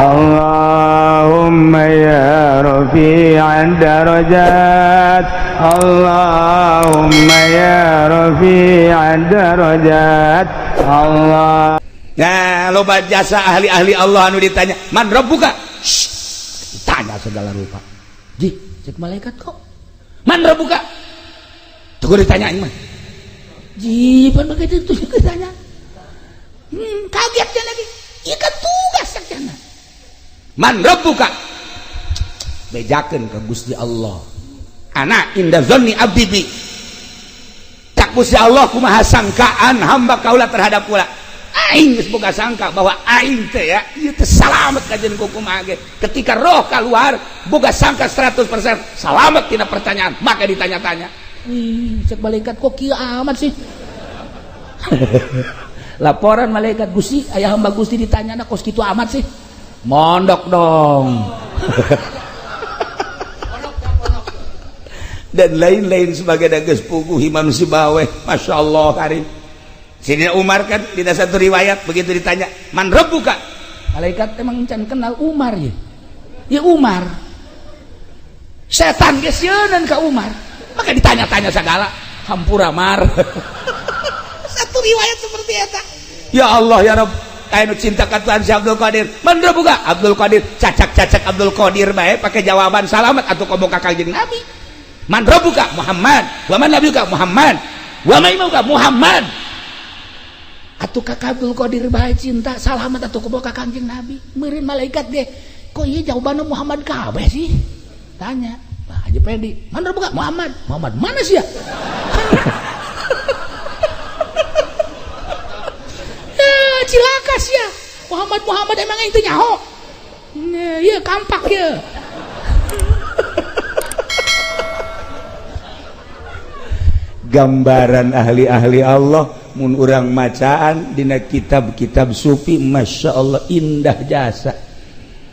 Allahumma ya rafi'ad darajat, Allahumma ya rafi'ad darajat, Allah. Nah, loba jasa ahli-ahli Allah anu ditanya, "Man rabbuka?" Shh, ditanya segala rupa. Ji, cek malaikat kok. "Man rabbuka?" Tunggu ditanya mah. Ji, pan begitu itu ditanya. Kaget dia lagi. Iya kan tugas sakjana. "Man rabbuka?" Bejakeun ke Gusti Allah. "Ana inda dzanni abdi bi." Tak Gusti Allah, kumaha sangkaan hamba kaula terhadap kula? Aing geus boga sangka bahwa aing teh ya ieu teh salamet kajen ku kumaha ge. Ketika roh keluar, boga sangka 100% salamet tina pertanyaan, maka ditanya-tanya. Wih, cek malaikat, kok kieu amat sih? Laporan malaikat, "Gusti, aya hamba Gusti ditanya kos kitu amat sih." Mondok dong. Dan lain-lain sebagai geus puguh Imam Sibaweh, Masya Allah karim. Sidina Umar kan di satu riwayat begitu ditanya, "Man rabbuka?" Malaikat emang can kenal Umar ya. Ya Umar. Setan geus sieunan ka Umar. Maka ditanya-tanya segala, hampura Mar. Satu riwayat seperti eta. Ya Allah ya Rabb, aya nu cinta ka Tuhan si Abdul Qadir. "Man rabbuka?" Abdul Qadir, cacak-cacak Abdul Qadir bae pakai jawaban salamat atuh komo ka Kanjeng Nabi. "Man rabbuka?" Muhammad. "Wa man nabiyuka?" Muhammad. "Wa man imamuka?" Muhammad. Atuh ka Abdul Qadir bae cinta salamat atuh komo ka Kanjeng Nabi. Meureun malaikat ge, kok ieu jawabanna Muhammad kabeh sih? Tanya. Pak Haji Pedi, "Man rabbuka?" Muhammad. Muhammad mana sih ya? Ya cilaka sih ya. Muhammad Muhammad emang itu nyaho. Iya kampak ya. Gambaran ahli-ahli Allah mun urang macaan dina kitab-kitab sufi, Masya Allah indah jasa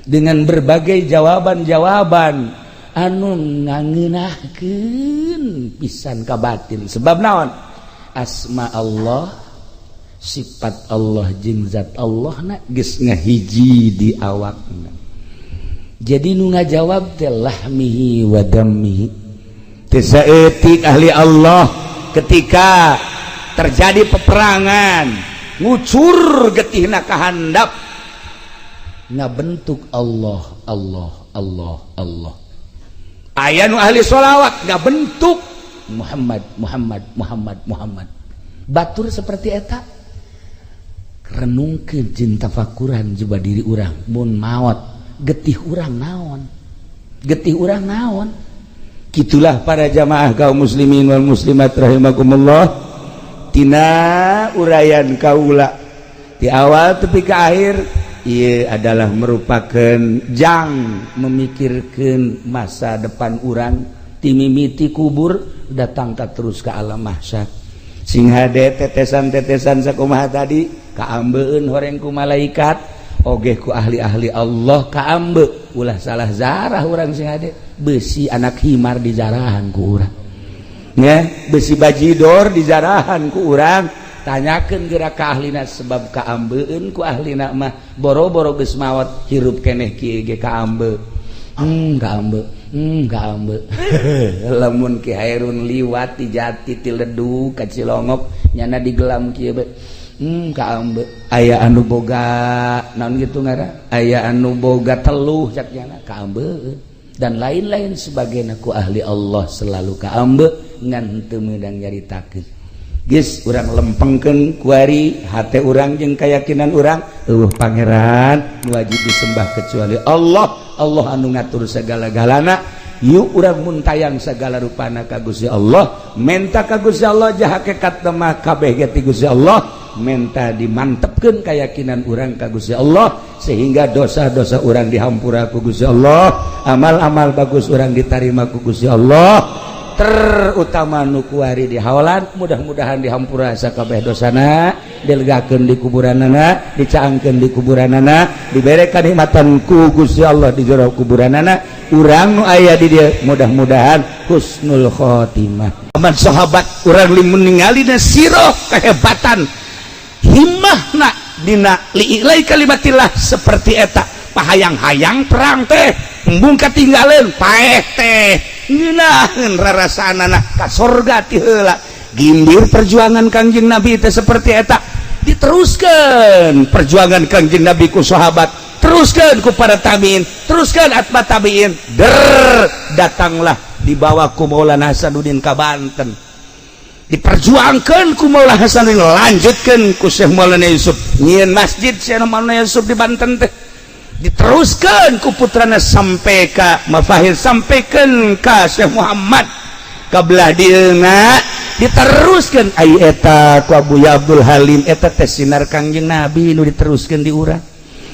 dengan berbagai jawaban-jawaban anu ngangeunahkeun pisan ka batin. Sebab naon? Asma Allah, sifat Allah jeung zat Allah na geus ngahiji di awakna. Jadi nu ngajawab teh lahmihi wa dammihi. Teu saeutik ahli Allah ketika terjadi peperangan ngucur getihna kahandap ngabentuk Allah Allah Allah Allah. Aya nu ahli sholawat ngabentuk Muhammad Muhammad Muhammad Muhammad. Batur seperti eta renungkeun jeung tafakuran jiba diri urang mun maot getih urang naon, getih urang naon. Gitulah para jamaah kaum muslimin wal muslimat rahimakumullah. Tina uraian kaula di awal tepi ke akhir ia adalah merupakan jang memikirkan masa depan urang timimiti kubur datang ka terus ke alam mahsyar. Sing hade tetesan-tetesan sakumaha tadi kaambeun horeng ku malaikat ogeh ku ahli-ahli Allah kaambe ulah salah zarah urang. Sing hade besi anak himar dijarahan ku urang ya, besi bajidor dijarahan ku urang. Tanyakeun geura ka ahlina sebab kaambeun ku ahlina mah boro-boro geus maot hirup keneh kieu ge kaambe. Kaambe, kaambe. Lamun Ki Hairun liwat ti jati ti Ledu ka Cilongok nyana digelam kieu be. Kaambe aya anu boga naon gitu ngaran, aya anu boga teluh cak nyana kaambe dan lain-lain sebagainya ku ahli Allah selalu kaambe ngan teu meunang nyaritakeun. Geus urang lempengkeun kuari hate urang jeung keyakinan urang eueuh pangeran nu wajib disembah kecuali Allah. Allah anu ngatur segala-galana. Yuk urang muntayang segala rupana ka Gusti Allah, menta ka Gusti Allah jah hakikat mah kabeh ge ti Gusti Allah, menta dimantepkeun keyakinan urang ka Gusti Allah sehingga dosa-dosa urang dihampura ku Gusti Allah, amal-amal bagus urang ditarima ku Gusti Allah, terutama nu kuari di hawalan mudah-mudahan dihampura sakabeh dosana, dilegakeun di kuburanana, dicaangkeun di kuburanana, dibere kanikmatan ku Gusti Allah di jero kuburanana. Urang nu aya di dieu mudah-mudahan husnul khotimah. Aman sahabat urang limun ningali sirah kehebatan himmahna dina liilai kalimatillah seperti eta. Pahayang-hayang perang teh embung katinggaleun, paeh teh ngeunaheun rarasaanana ka sorga ti heula. Gimbir perjuangan Kangjeng Nabi teh seperti eta, diteruskan perjuangan Kangjeng Nabi ku sahabat, teruskan ku para tabiin, teruskan atba tabiin, der datanglah dibawa ku Maulana Hasanuddin ka Banten, diperjuangkan ku Maulana Hasanuddin, lanjutkan ku Syekh Maulana Yusuf, nyieun masjid Syekh Maulana Yusuf di Banten teh, diteruskan ku putrana sampai ka Mafahir, sampaikan ka Syekh Muhammad ka belah dieuna, diteruskan ai eta ku Abu Abdul Halim. Eta teh sinar Kangjeng Nabi nu diteruskan di urang.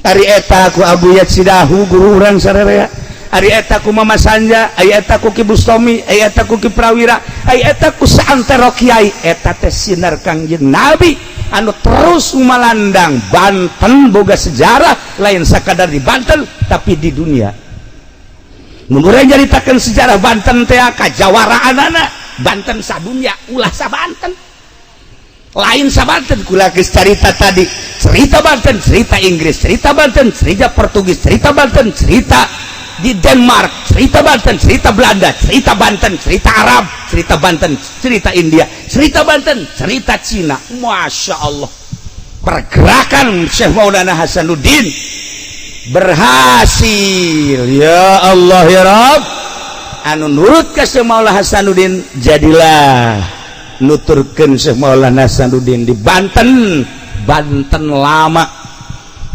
Ari eta ku Abu Yatsidahu, guru urang sararea. Ari eta ku Mama Sanja, ari eta ku Ki Bustomi, ari eta ku Ki Prawira, ari eta ku saantero kiai. Eta teh sinar Kangjeng Nabi anu terus malandang. Banten boga sejarah, lain sakadar di Banten tapi di dunia. Mun urang nyaritakeun sejarah Banten teh kajawaraanana Banten sadunya, ulah sa Banten, lain sa Banten. Kula geus carita tadi, cerita Banten cerita Inggris, cerita Banten cerita Portugis, cerita Banten cerita di Denmark, cerita Banten cerita Belanda, cerita Banten cerita Arab, cerita Banten cerita India, cerita Banten cerita Cina. Masya Allah, pergerakan Syekh Maulana Hasanuddin berhasil. Ya Allah ya Rabb, anu nurut ke Syekh Maulana Hasanuddin jadilah nuturkeun Syekh Maulana Hasanuddin di Banten. Banten lama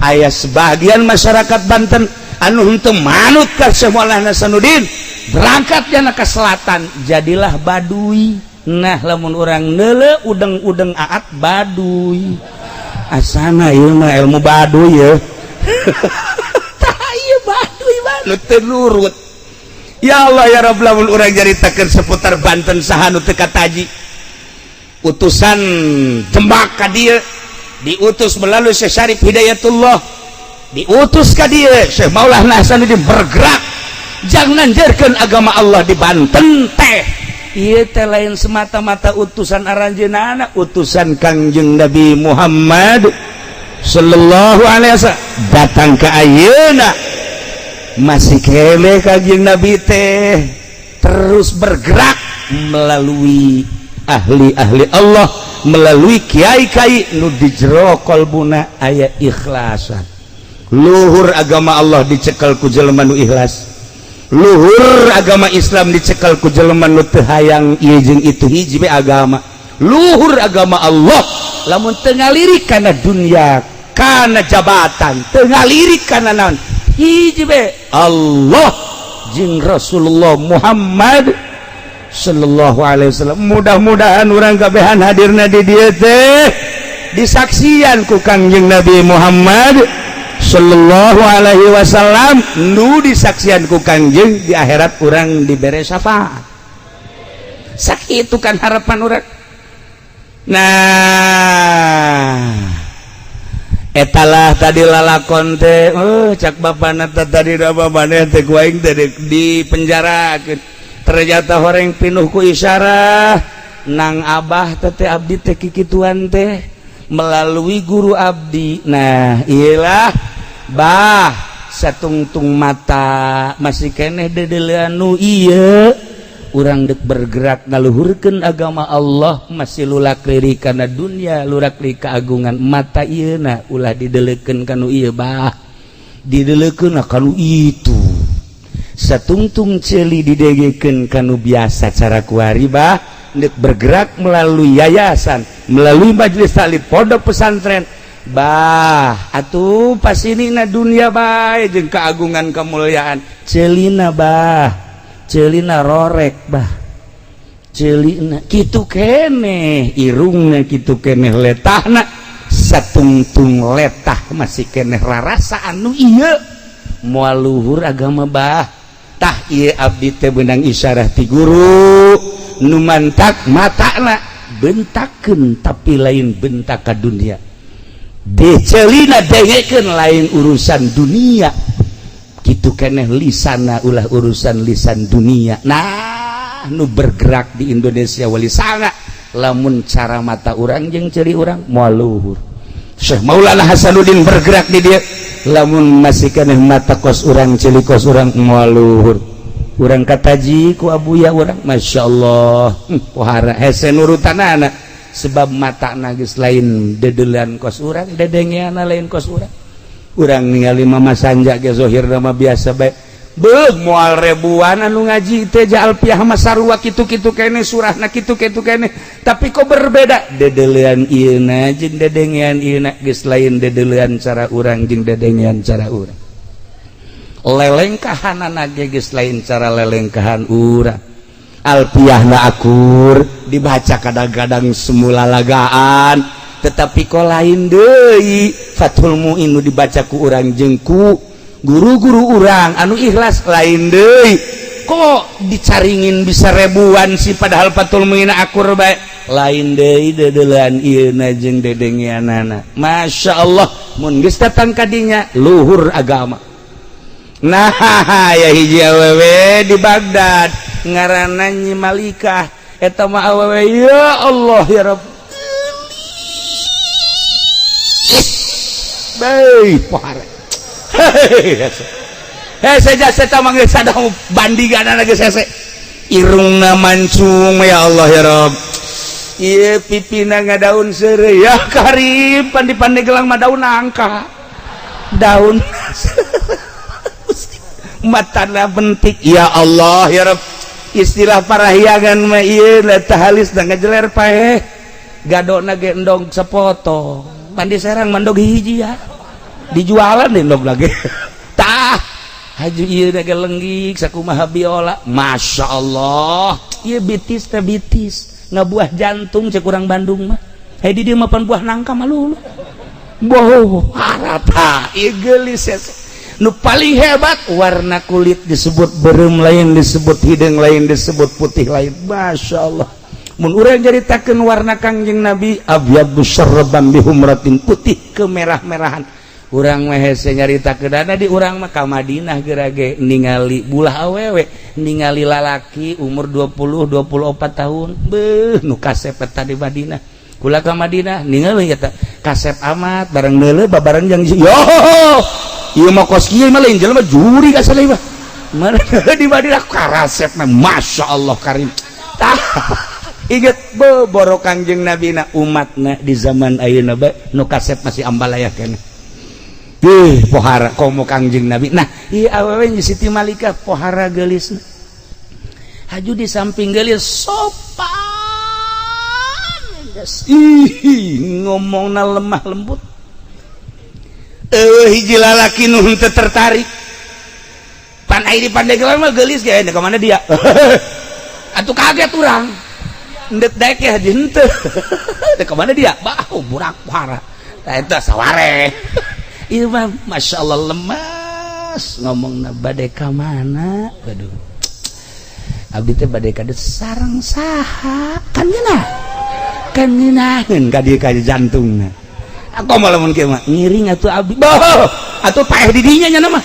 aya sebagian masyarakat Banten anu henteu manut ka Syekh Maulana Hasanuddin, berangkat jana ke selatan, jadilah Baduy. Nah, lamun urang neule udeng-udeng aat Baduy, asana ieu mah ilmu Baduy ya. Tah, ieu Baduy nu teu nurut. Ya Allah ya Rabb, lamun urang caritakeun seputar Banten, saha nu teu kataji? Utusan Demak ka dieu diutus melalui Syekh Syarif Hidayatullah, diutus ka dieu. Syekh Maulana Hasanuddin bergerak jangan nanjerkeun agama Allah di Banten teh. Ieu teh lain semata-mata utusan aranjeunana, utusan Kangjeng Nabi Muhammad sallallahu alaihi wasallam datang ke ayeuna masih kele. Kangjeng Nabi teh terus bergerak melalui ahli-ahli Allah, melalui kiai-kiai nu di jero kolbuna aya ikhlasan. Luhur agama Allah dicekel ku jelema nu ikhlas, luhur agama Islam dicekel ku jelema nu teu hayang ieu jeung itu, hiji we agama. Luhur agama Allah lamun teu ngalirik kana dunia, kana jabatan, teu ngalirik kana naon, hiji we, Allah jeung Rasulullah Muhammad sallallahu alaihi wasallam. Mudah-mudahan urang kabehan hadirna di dieu teh disaksian ku Kangjeng Nabi Muhammad sallallahu alaihi wasallam. Nu disaksian ku Kangjeng, di akhirat urang dibere syafaat. Sakitu kan harapan urang. Nah, etalah tadi lalakon teh. Oh, cak bapana tadi da maneh teh ku aing teh di penjarakeun. Ternyata horeng pinuh ku isyarah nang abah teh, abdi teh kikituan teh melalui guru abdi. Nah, iyalah bah, satungtung mata masih keneh dedelean nu ieu. Urang dek bergerak ngaluhurkeun agama Allah masih lulak lirik kana dunia, lurak lirik keagungan. Mata ieu na ulah didelekeun kanu ieu bah, didelekeun kanu itu. Satungtung ceuli didegekeun kanu biasa. Cara kuari bah dek bergerak melalui yayasan, melalui majelis taklim, pondok pesantren bah. Atuh pas ini na dunia bae jeung keagungan kemuliaan, ceulina bah, ceulina rorek bah, ceulina kitu keneh, irungna kitu keneh, letahna satungtung letah masih keneh rarasa anu ieu moal luhur agama bah. Tah, ieu abdi teh beunang isyarah ti guru nu mantak matana bentakeun, tapi lain bentak ka dunia. Dicelina dengekeun, lain urusan dunia. Kitu keneh lisana, ulah urusan lisan dunia. Nah, nu bergerak di Indonesia wali sanga, lamun cara mata urang jeung ceuli urang moal luhur. Syekh Maulana Hasanuddin bergerak di dia. Lamun masih keneh mata kos urang ceuli, kos urang moal luhur. Urang kataji ku abuya urang, Masya Allah, pohara hese nurutanana sebab mata geus lain dedeulean kos urang, dedengeana lain kos urang. Urang ningali Mama Sanja ge zohirna mah biasa bae. Beuh, moal ribuan anu ngaji teh ja Alfiah mah sarua kitu-kitu kene, surahna kitu-kitu kene, tapi kok berbeda dedeulean ieuna jeung dedengean ieuna geus lain dedeulean cara urang jeung dedengean cara urang. Lelengkahanana ge geus lain cara lelengkahan urang. Alfiahna akur dibaca, kadang-kadang semula lagaan, tetapi kok lain deui. Fathul Muin nu dibaca ku urang jeung ku guru-guru urang anu ikhlas lain deui. Kok dicaringin bisa ribuan sih, padahal Fathul Muin akur bae? Lain deui dedeulean ieuna jeung dedengeanana. Masya Allah, mun geus datang ka dinya luhur agama. Nah, ya hiji awewe di Baghdad ngaranna Nyi Malikah. Eta mah awewe, ya Allah ya Rabb, baik pohara. Hese jasa manggil sadang bandingan geus hese. Irungna mancung, ya Allah ya Rabb. Ieu pipina ngadaun seureuy, ya karib pan di Pandeglang mah daun nangka. Daun matana bentik, ya Allah ya Rabb. Istilah parahyangan mah ieu tah halis da ngajeler paeh. Gadona ge endog sepotong. Pan di Serang mah endog hiji ya. Dijualan deh endog lagi. Tah haju ieu ge lenggik sakumaha biola. Masya Allah, ieu bitis teh bitis ngabuah jantung cek urang Bandung mah. Hei, di dieu mah pan buah nangka mah lulu. Boh, harata ieu geulis. Nu paling hebat warna kulit disebut berem lain, disebut hidung lain, disebut putih lain. Masya Allah, mun urang nyaritakeun warna Kangjeng Nabi abyad musyarraban bihumratin, putih kemerah-merahan. Urang mah hese nyaritakeun di urang mah ka Madinah geura ge ningali bulah awewe, ningali lalaki umur 20 24 tahun. Beuh, nu kasep eta di Madinah. Kula ka Madinah ningali eta kasep amat, bareng neuleuh babareng jeung yo ieu mah kos kieu mah lain jelema juri ka saleh mah. Di Madinah karasep mah, Masya Allah karim. Tah inget boro Kangjeng Nabi na umatna di zaman ayeuna bae nu kasep masih ambalaya keneh. Ih, pohara komo Kangjeng Nabi. Nah, ieu awewe Siti Malikah pohara geulisna. Haju di samping geulis sopan. Ih, ngomongna lemah lembut. Eueuh hiji lalaki nu henteu tertarik. Pan ai di Pandeglang mah geulis ge, ka mana dia? Atuh kaget urang. Endek daek ya haji henteu. Ka mana dia? Bah, burak pohara. Tah eta saware. Ieu mah Masya Allah lemas ngomongna, bade ka mana? Aduh, abdi teh bade ka sareng saha? Kan ngeunah, kan ngeunaheun ka dieu ka jantungna. Aku mah lamun kieu mah ngiring atuh abdi. Boh, atuh paeh di dinya nya mah.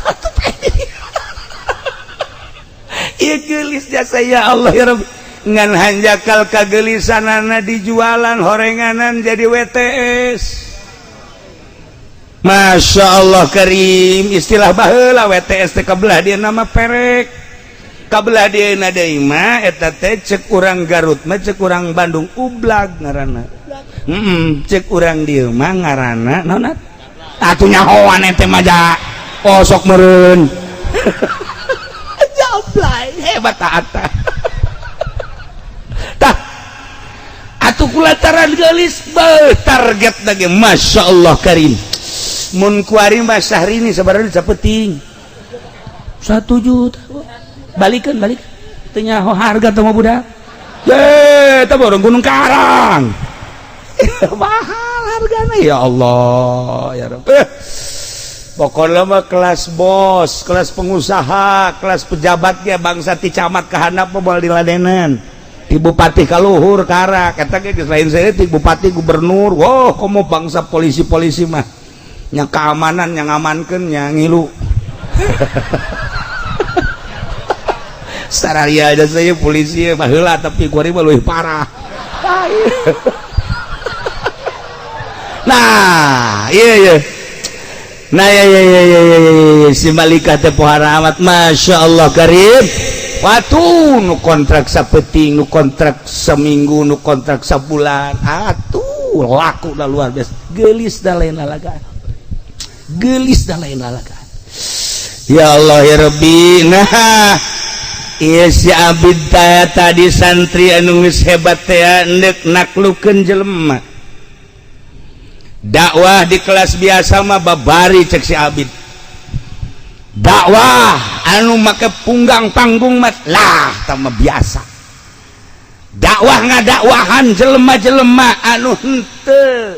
Atuh paeh di dinya. Ieu geulis jasa, ya Allah ya Rabbi. Ngan hanjakal kagelisanana dijualan horenganan jadi WTS. Masya Allah karim, istilah baheula WTS teh kabelah dia nama perek, kabelah dia deui mah eta teh cek urang Garut mah, cek urang Bandung ublag ngaranna. Cek urang dieu mah ngaranna naon atuh? Nyahoan ente mah ja osok meureun. Jablay hebat taat. Tah atuh kulantaran geulis, beuh, target lagi Masya Allah karim. Mun kuari mah Syahrini sebenarnya sapeting 1 juta balikan balik teu nyaho harga teh mah budak ye teh borong Gunung Karang mahal hargana, ya Allah ya Rabb. Pokoknya mah kelas bos, kelas pengusaha, kelas pejabat ya, bangsa ti camat ka handap mah moal diladenan, ti bupati ka luhur karak eta ge geus lain ti bupati, gubernur. Wah, komo bangsa polisi-polisi mah yang keamanan, yang ngamankeun, yang ngilu. Sararia aja saya polisi baheula, tapi kuari mah leuwih parah. Nah, iya iya. Nah ya ya ya ya ya ya si Malika teh pohara amat, Masya Allah karim. Watu nu kontrak sapeting, nu kontrak seminggu, nu kontrak sabulan, atuh laku dah luar biasa. Gelis dah lain lalagaan, gelis dah lain lalagaan. Ya Allah ya Rabbi. Nah iya si Abid tadi santri anu geus hebat teh endek naklukeun jelema. Dakwah di kelas biasa mah babari cek si Abid. Dakwah anu make punggang panggung mah lah tah biasa. Dakwah ngadakwahan jelema-jelema anu henteu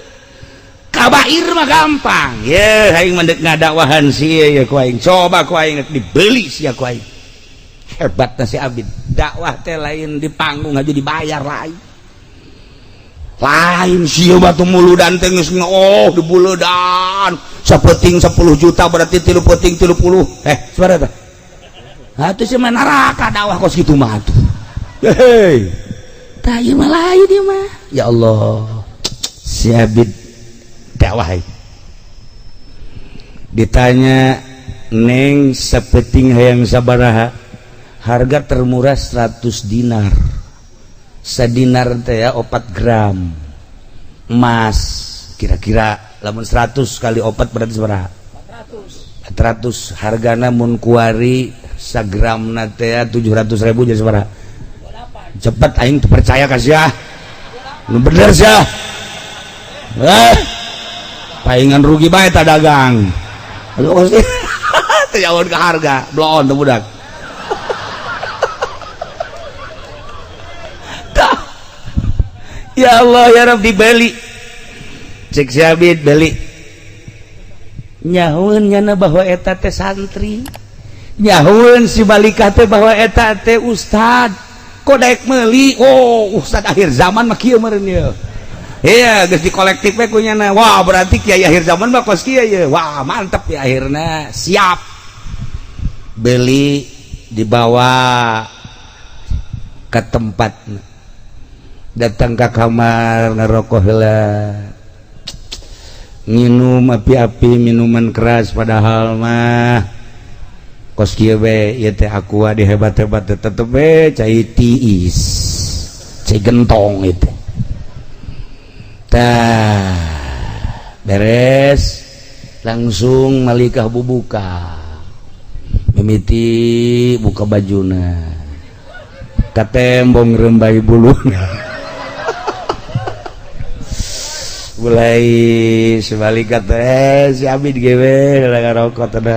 kabair mah gampang. Ye aing mah deuk ngadakwahan si ieu ku aing. Coba ku aing dibeli sia ku aing. Hebatna si Abid. Dakwah teh lain di panggung aja dibayar lain. Lain sih batu muludan teh geus oh dibuledan sapeting 10 juta berarti 3 peting 30 sabaraha teh atuh sih mah neraka dakwah kos kitu mah atuh hei tah ieu mah lain ieu mah ya Allah si Abid dakwah ditanya neng sapeting hayang sabaraha harga termurah 100 dinar. Sedinar teh ya 4 gram emas kira-kira lamun 100 kali 4 berarti sabaraha 400 hargana mun kuari sagramna teh 700.000 jadi sabaraha cepet aing teu percaya ka sia nu bener sia paingan rugi bae ta dagang aduh teu jauh ke harga bloon teu budak. Ya Allah ya Rabb dibeli cek si Abid beli nyahueun nyana bahwa eta teh santri nyahueun si Balikah teh bahwa eta teh ustad kok daek meuli oh ustad akhir zaman mah kieu meureun ieu iya geus di kolektif we ku nyana wah berarti kiai akhir zaman mah kos kieu ye wah mantep ya akhirna siap beli dibawa ke tempat datang ke kamar ngerokok heula nginum api-api minuman keras padahal mah kos kieu we ieu teh aqua dihebat-hebat tetep we cai tiis cai gentong ieu teh tah beres langsung malikah bubuka mimiti buka bajuna katembong rembai buluna mulai sebalik kata si Abid gewe ngarokok teh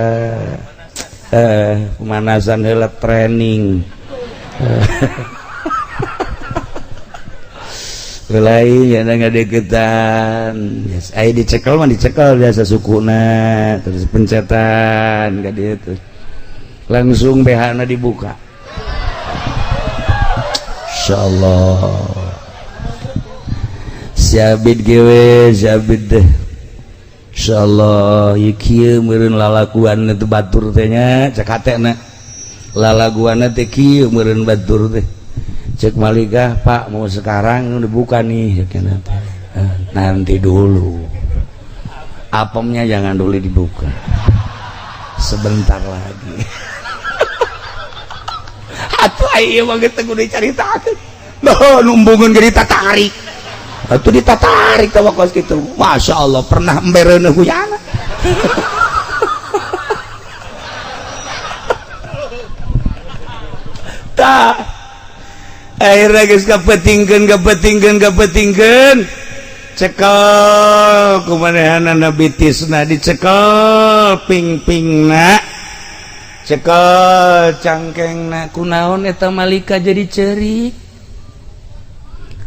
pemanasan heula training mulai nya ngadeukeutan yes ai dicekel mah dicekel biasa sukuna terus pencetan ka dieu terus langsung BH-na dibuka insyaallah si Abid gewe si Abid deh insyaallah ieu kieu meureun lalaguan teh batur teh nya cek hatena lalaguanna teh kieu meureun batur teh cek Malikah Pak mau sekarang dibuka nih cek teh nanti dulu apemnya jangan dulu dibuka sebentar lagi atuh ieu mah geus teu kudu dicaritakeun noh numbungeun ge ditatarik atuh ditatarik ka kos kitu Masya Allah pernah embereuneuh huyana tah akhirna geus kapetingkeun kapetingkeun kapetingkeun cekel kumanehanana bitisna dicekel ping-pingna cekel cangkengna kunaon eta Malika jadi ceurik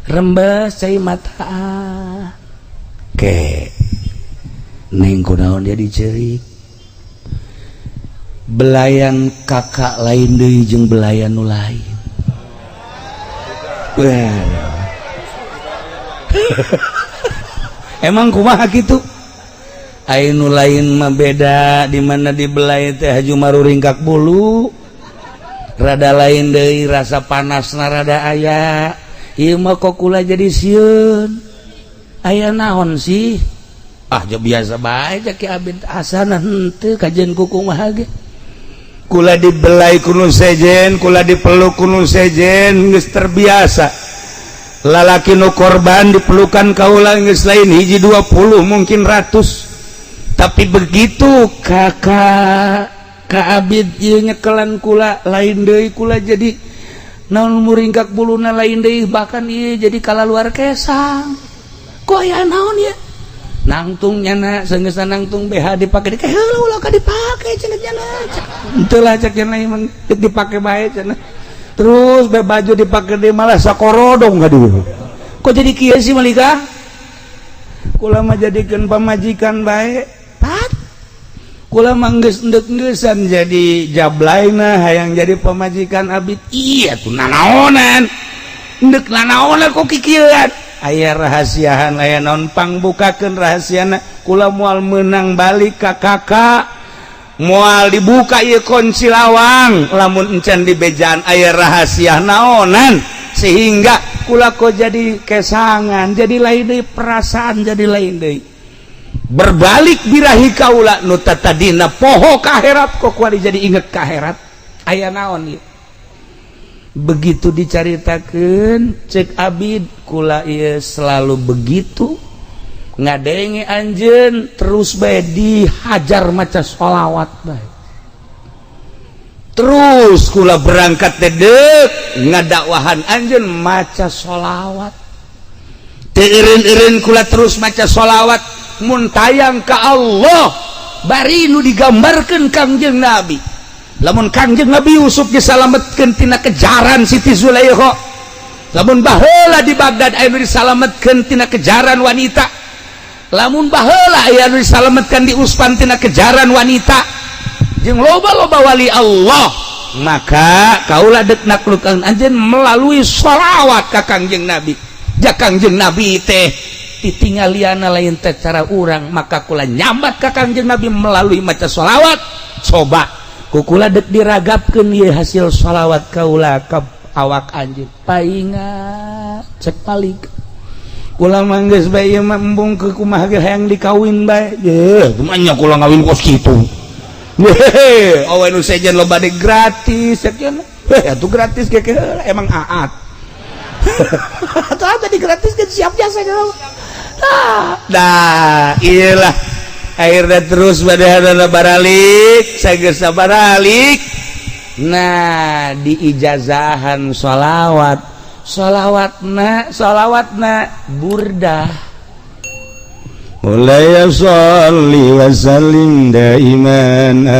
rembes cai mata ke neng kunaon jadi ceurik belayan kakak lain deui jeung belayan nu lain emang kumaha kitu ai nu lain mah beda di mana dibelai teh haju maruringkak bulu rada lain deui rasa panasna rada aya ieu mah kok kula jadi sieun aya naon sih Ah, ja biasa bae ja Ki Abid, asana henteu kajian kumaha ge. Kula dibelai ku nu sejen, kula dipeluk ku nu sejen, geus terbiasa. Lalaki nu korban dipelukan kaula geus lain hiji 20, mungkin ratus. Tapi begitu kakak Ka Abid ieu nyekelan kula, lain deui kula, jadi naon, muringkak buluna lain deui, bahkan ieu jadi kalaluar kesang. Kok aya naon ya? Nangtung nyana sanggeusna nangtung BH dipake di heula, ulah ka dipake cenah nyana. Henteu lah, cek nyana, emang dipake bae cenah. Terus be baju dipake deui malah sakorodong ka dieu. Kok jadi kieu sih, Malika? Kula mah jadikeun pamajikan bae. Pat. Kula mah geus endek-engeusan jadi jablaina, hayang jadi pamajikan Abid. Iya tuh nanaonan. Endek nanaonan kok kikieuan? Aya rahasiahan, aya naon, pangbukakeun rahasiana. Kula moal menang balik ka kakak, moal dibuka ieu kunci lawang lamun encan di bejaan aya rahasia naonan, sehingga kula kok jadi kesangan, jadi lain deui perasaan, jadi lain deui, berbalik birahi kaula. Nu tadina poho ka akhirat, kok kuari jadi inget ka akhirat. Aya naon ieu? Begitu dicaritakeun, cek Abid, kula ieu selalu begitu ngadenge anjeun terus bae dihajar maca sholawat bae terus. Kula berangkat dedek ngadakwahan anjeun maca sholawat, teu eureun-eureun kula terus maca sholawat. Mun tayang ka Allah, bari nu digambarkeun Kangjeng Nabi, lamun Kangjeng Nabi Yusuf disalametkeun tina kejaran Siti Zulaikha, lamun baheula di Baghdad aya nu disalametkeun tina kejaran wanita, lamun baheula aya nu disalametkeun di Usfan tina kejaran wanita, jeung loba-loba wali Allah, maka kaula dek naklukan anjeun melalui sholawat ka Kangjeng Nabi. Ja Kangjeng Nabi teh titinggaliana lain teh cara urang, maka kula nyambat ka Kangjeng Nabi melalui maca sholawat. Coba ku kula dek diragapkeun ieu hasil sholawat kaula ka awak anjeun. Painga, cek palik, kula mah geus bae ieu mah, embung ke kumaha ge hayang dikawin bae. Ye, kumaha nya kula ngawin kos kitu? Hehe, awe nu sejen loba de gratis cek nya. Heh, atuh gratis ge emang aat. Atuh tadi gratis kan siap jasa gitu. Nah, dah, iyalah. Akhirnya terus pada baralik, sageus baralik. Nah, diijazahan sholawat, sholawatna, sholawatna burdah. مولاي صل وسلم دائما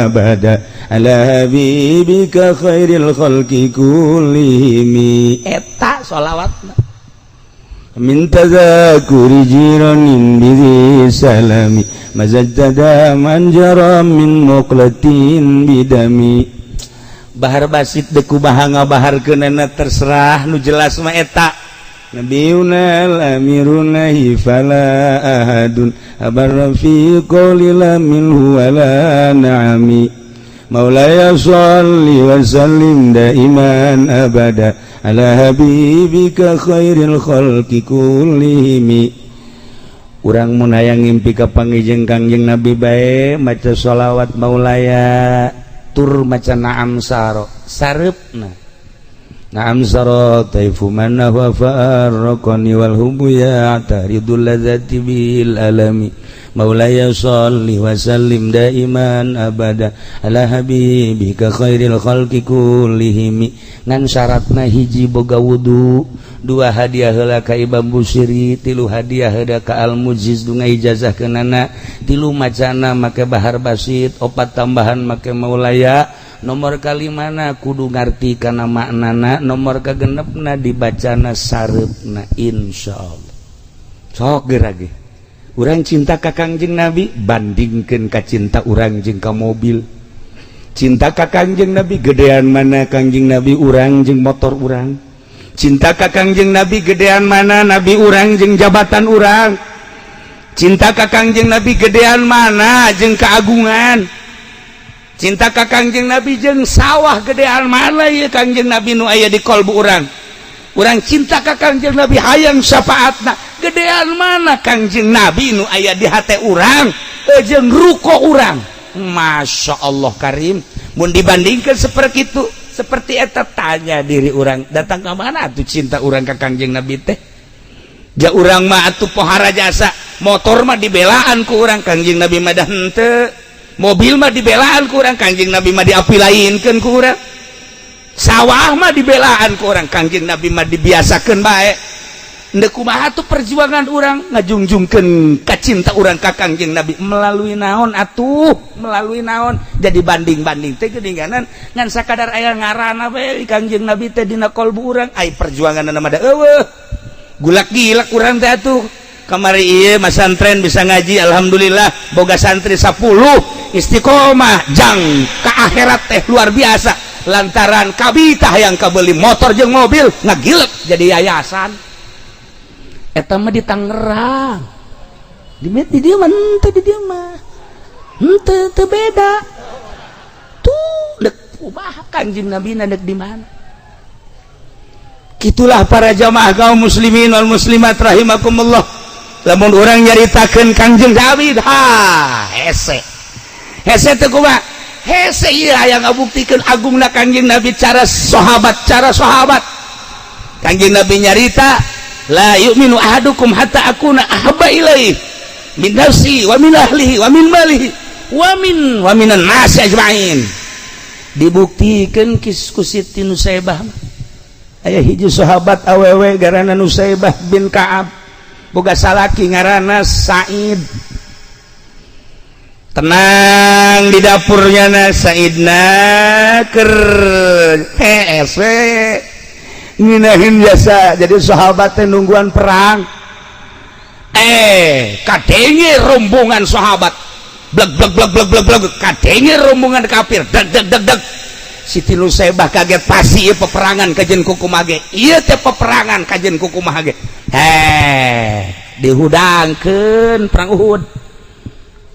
أبدا على حبيبك خير الخلق كلهم. Eta sholawatna. من تذاكر جيران بذي سلام مزجت دما جرى من مقلة بدم. Bahar basit deku kumaha ngabaharkeunana, terserah, nu jelas mah eta. نبينا الأمير فلا أحد أبر في قول لا منه ولا نعم. مولاي صل وسلم دائما أبدا على حبيبك خير الخلق كلهم. Urang mun hayang ngimpi ka panggih Kangjeng Nabi bae, maca sholawat maulaya tur maca naam saro sareupna. نعم سرى طيف من هو فارقني والهم يعترض اللذة بالألم. مولاي صل وسلم دائما أبدا على حبيبك خير الخلق كلهم. Ngan syaratna hiji, boga wudu; dua, hadiah heula ka Imam Busiri; tilu, hadiah heula ka Al Mujiz nu ijazah kenana; tilu, macana make bahar basit; opat, tambahan make maulaya; nomor kalimana, kudu ngarti kana maknana; nomor kagenepna, dibacana sareupna. Insyaallah sok geura ge urang cinta ka Kangjeng Nabi, bandingkeun ka cinta urang jeung ka mobil. Cinta ka Kangjeng Nabi gedean mana Kangjeng Nabi urang jeung motor urang? Cinta ka Kangjeng Nabi gedean mana Nabi urang jeung jabatan urang? Cinta ka Kangjeng Nabi gedean mana jeung keagungan? Cinta ka Kangjeng Nabi jeung sawah gedean mana ya Kangjeng Nabi nu aya di kolbu urang? Urang cinta ka Kangjeng Nabi, hayang syafaatna. Gedean mana Kangjeng Nabi nu aya di hate urang jeung ruko urang? Masya Allah Karim, mun dibandingkan seperti itu, seperti eta, tanya diri urang, datang ke mana tuh cinta urang ke Kangjeng Nabi teh? Ja urang mah atuh pohara jasa, motor mah dibelaan ku urang, Kangjeng Nabi mah dah henteu. Mobil mah dibelaan ku urang, Kangjeng Nabi mah diapilainkeun ku urang. Sawah mah dibelaan ku urang, Kangjeng Nabi mah dibiasakeun bae. Ndek kumaha tuh perjuangan urang ngajungjungkeun kacinta urang ka Kangjeng Nabi melalui naon atuh, melalui naon? Jadi banding-banding teh geuninganan ngan sakadar aya ngaranna bae Kangjeng Nabi teh dina kolbu urang, ai perjuanganna mah da eueuh. Gulak gilak urang teh atuh. Kamari ieu masantren bisa ngaji, alhamdulillah boga santri 10 istiqomah jang ka akhirat teh luar biasa, lantaran kabita yang kabeli motor jeung mobil ngagilek jadi yayasan. Eta mah di Tangerang, di dieu mah henteu, di dieu mah henteu, teu beda tuh. Dek kumaha Kanjeng Nabi, dek di mana? Itulah para jamaah kaum muslimin wal muslimat rahimakumullah, lamun urang nyaritakeun Kangjeng Nabi, ha, hese hese teh. Kumaha hese? Ieu aya ngabuktikeun agungna Kangjeng Nabi, cara sahabat, cara sahabat. Kangjeng Nabi nyarita, "La yu'minu ahadukum hatta akuna ahabba ilaihi min nafsi wa min ahlihi wa min malihi wa minan nasi ajmain." Dibuktikan kis ku Siti Nusaibah. Aya hiji sahabat awewe garana Nusaibah bin Ka'ab, boga salaki ngaranna Said. Tenang di dapurnya na Saidna ker hees we nginahin jasa. Jadi sahabat teh nungguan perang, eh kadenge rombongan sahabat blek blek blek blek blek blek, kadenge rombongan kafir deg deg deg deg. Siti Nusaibah kaget, pasti ieu peperangan kajen kukumaha ge, ieu teh peperangan kajen kukumaha ge. Heh, dihudangkeun perang Uhud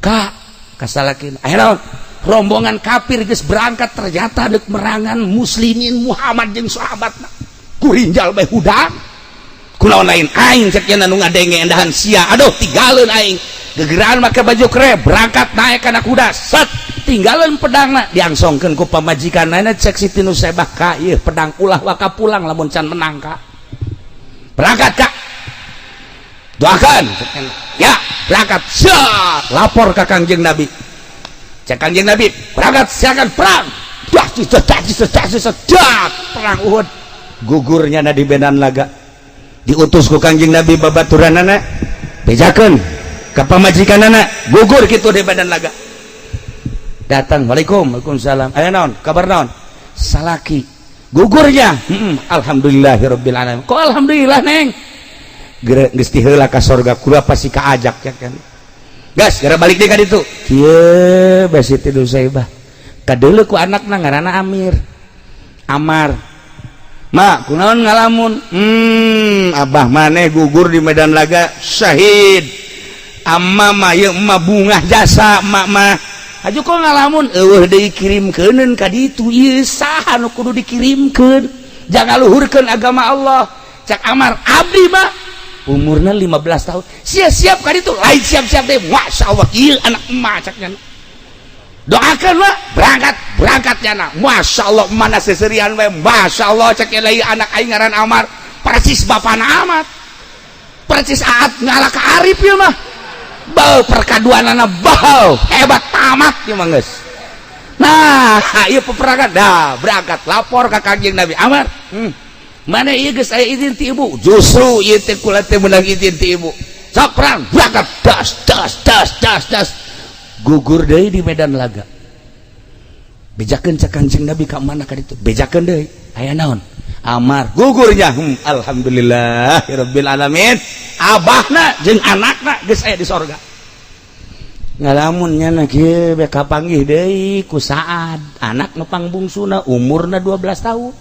ka kasalakina. Ayo, rombongan kafir geus berangkat, ternyata dek merangan muslimin Muhammad jeung sahabatna. Kurinjal bae hudang, kunaon lain aing, cek nya, nu ngadenge endahan sia. Aduh, tinggalin aing gegeraan make baju krep, berangkat naik kana kuda, set, tinggalin pedangna, diangsongkeun ku pamajikanna. Cek Siti Nusaibah, "Ka, ieu pedang ulah waka pulang lamun can menang, ka. Berangkat, Kak, doakan ya." Berangkat, set, lapor ke Kangjeng Nabi. Cek Kangjeng Nabi, "Berangkat, silakan perang." Dah dah dah dah, perang Uhud, gugurnya na di medan laga. Diutus ku Kangjeng Nabi babaturanana, bejakeun ka pamajikanana gugur kitu di medan laga. Datang, "Waalaikum." "Waalaikumsalam." "Aya naon? Kabar naon?" "Salaki gugurnya." Alhamdulillahirabbil alamin." "Kok alhamdulillah, Neng?" "Geus tiheula ka sorga, kula pasti kaajak ya kan." Gas gara balik deui ka ditu kieu bae. Siti Nusaibah kadeuleu ku anakna ngaranna Amir, "Amar, Ma, kunaon ngalamun?" Abah maneh gugur di medan laga, syahid. Amma mah ieu emak bungah jasa emak mah. Aju kok ngalamun?" "Eueuh deui kirimkeuneun ka ditu. Ieu saha nu kudu dikirimkeun jangan luhurkeun agama Allah?" Cak Amar, "Abdi mah." Umurna 15 tahun. "Siap-siap ka ditu." Lain siap-siap deh. "Masya Allah, ieu anak emak," caknya. "Doakan lah." Berangkat, berangkat nyana. "Masya Allah, mana seserian we. Masya Allah," cek lain, "anak aing ngaran Amar persis bapana Amat, persis Aat ngalah ka Arif ya mah. Bau perkaduanana bau hebat, tamat ya mah geus." Nah, ieu peperangan dah, berangkat, lapor ka Kangjeng Nabi. "Amar, mana ieu geus aya izin ti ibu." "Justru ieu teh kula teh meunang izin ti ibu." Sok perang, berangkat, das das das das das, gugur deui di medan laga. Bejakeun cek Kanjeng Nabi, ka mana ka ditu? Bejakeun deui, "Aya naon?" "Amar gugurnya." Alhamdulillah rabbil alamin, abahna jeung anakna geus aya di sorga. Ngalamun nya kieu be, kapanggih deui ku Saad, anak nu pangbungsuna, umurna 12 tahun.